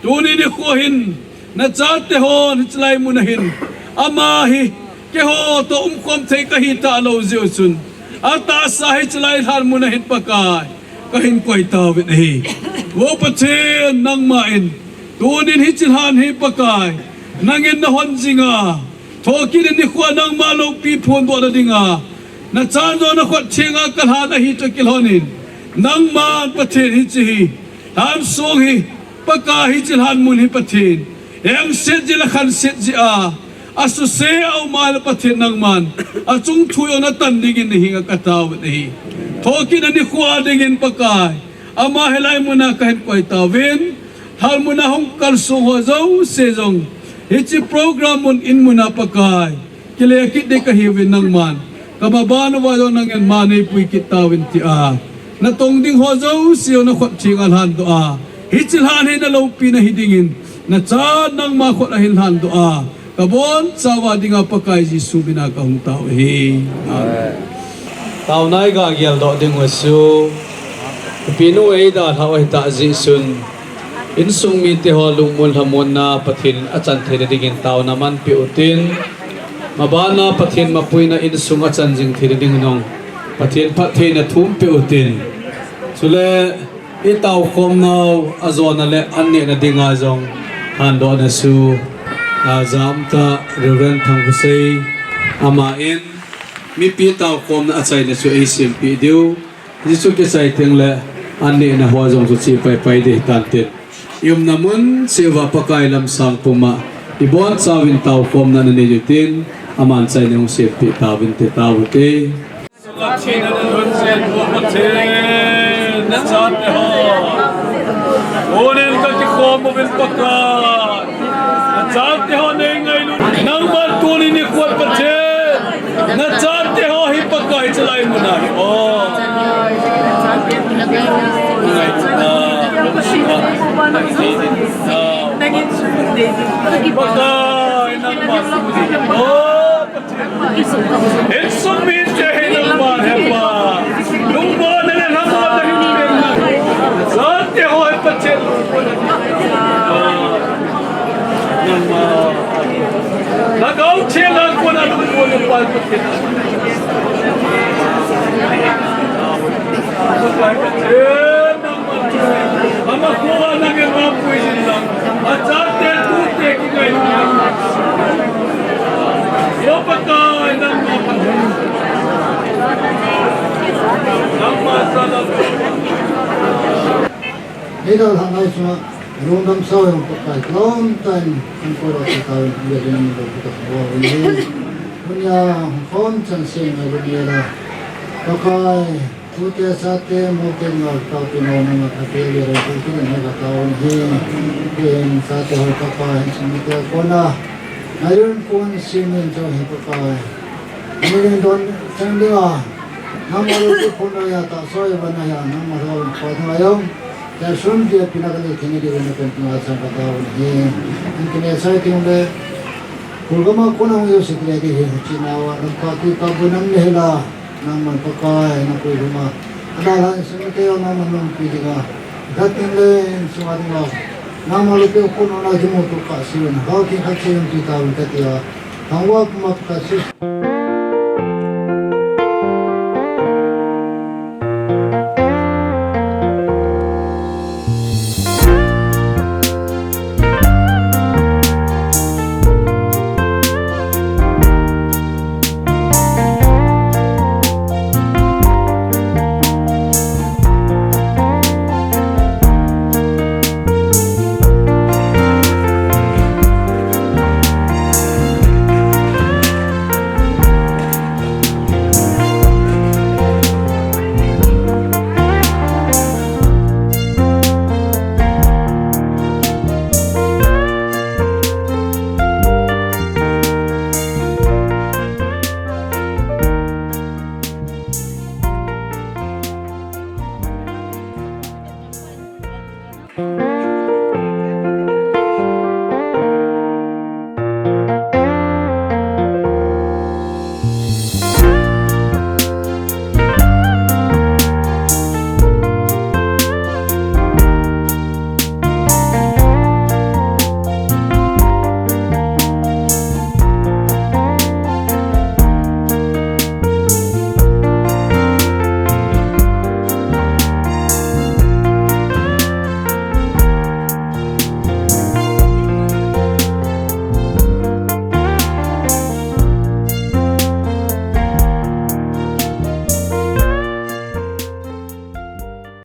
tuni nikho hin nachate hon hiche lai mun a hin ama hi keiho toh umkhom thei kahi talou jeh u chun, atahsa hiche lai lhanmun a hin Pakai, kahin koi tauvin ahi. Vo Pathen, nangman tunin hiche lhan hi Pakai, nangin nahon jinga, thokit nikhoa nangma loupi phondohna dinga nachan jong nakhut thenga kalhan ahi toh kilhonin, nangman Pathen hiche hi lhansong hi Pakai, hiche lhanmun hi Pathen, hengset jeh le khanset jeh a asuse a um a le Pathen, nangman achung thu jong natan dingin nahenga kataovin ahi. Thokit nikhoa dingin Pakai, ama hilai muna kahin koi tauvin, lhanmuna hung kalsong ho jouse jong hiche program mun in muna Pakai, kile kit ding kahiuvin, nangman kamaban uva jong nangin ma neipui kit tauvin tia, natong ding ho jouse jong nakhut thenga lhandoh a, hiche lhan hi naloupina hidingin nachan nangma khut a hin lhandoh a, Kabonchauva dinga Pakai Jesu mina kahung tao ahi. Amen. Taona iga geldoh ding u chu, ipi nu eidalhau ahitah jeh chun, insung mite ho lungmon lhamonna Pathen achan theina dingin taona manpeh utin, mabana Pathen mapuina insung achan jing theina dingin jong Pathen phattheina thumpeh utin. Chule, itaokhomnau ajona le annehna dinga jong handohna chu, a, jamtah Reverend Thangkhosei, aman mipi taokhomna achaina chu eisempeh diu. Hichu kichai tengle annehna ho jong chu che paipai ding hitante. Iumna mun cheh uva Pakai lamsang puma ibonchauvin taokhomna nanei utin, aman chaina hung sempeh tauvinte, taovute. Nachate ho, nachate ho neingailutna, nangman tuni nikho Pathen, nachate ho hi Pakai chalai muna hi. Pakai nangman. Insung mite hi nangman hepa. Lungmonna le lhamonna hin pengna. Nachate ho hi Pathen. Nangman. Lhagao Theng a kona lungmonna pa Pathen. Pathen nangman. Ama kho a nangin mapuijin lang. Achate tute kingai. Yo Pakai nangma. Nangma sala. Hei dalhah nau chunga lungdam sao jong Pakai lom tan kan koi lo ta tauvin, hile min lo ta ho ni. Punya hom chan se ngai lo ni la. Pakai. Tute chate mote ngal tao tu nau nang a thate le re tu tu ne ka tao ni hi. Ken chate ho Pakai, insung mite kona. Ayun kun simin cho hi Pakai. Ni don chang dia. Nangma lo tu kun ya ta soi ba na ya nangma lo pa na ya. Ta sun dia pina ka ni thini dia na kan tu na chang ka tao ni hi. An kine sai ting le. Kulgama kona yo sikre di hi. Chinawa nang ka tu ka bu nang ne la. Nangman Pakai, na pui lhuma. Adalhah insung mite jong nangman lungpi dinga. Khat in le insung a dinga. Nangma lupeh u khut nona kimuto kah seh un. Hao theng khat seh un ti tauvin katia. Thangvah puma Pakai Jesu.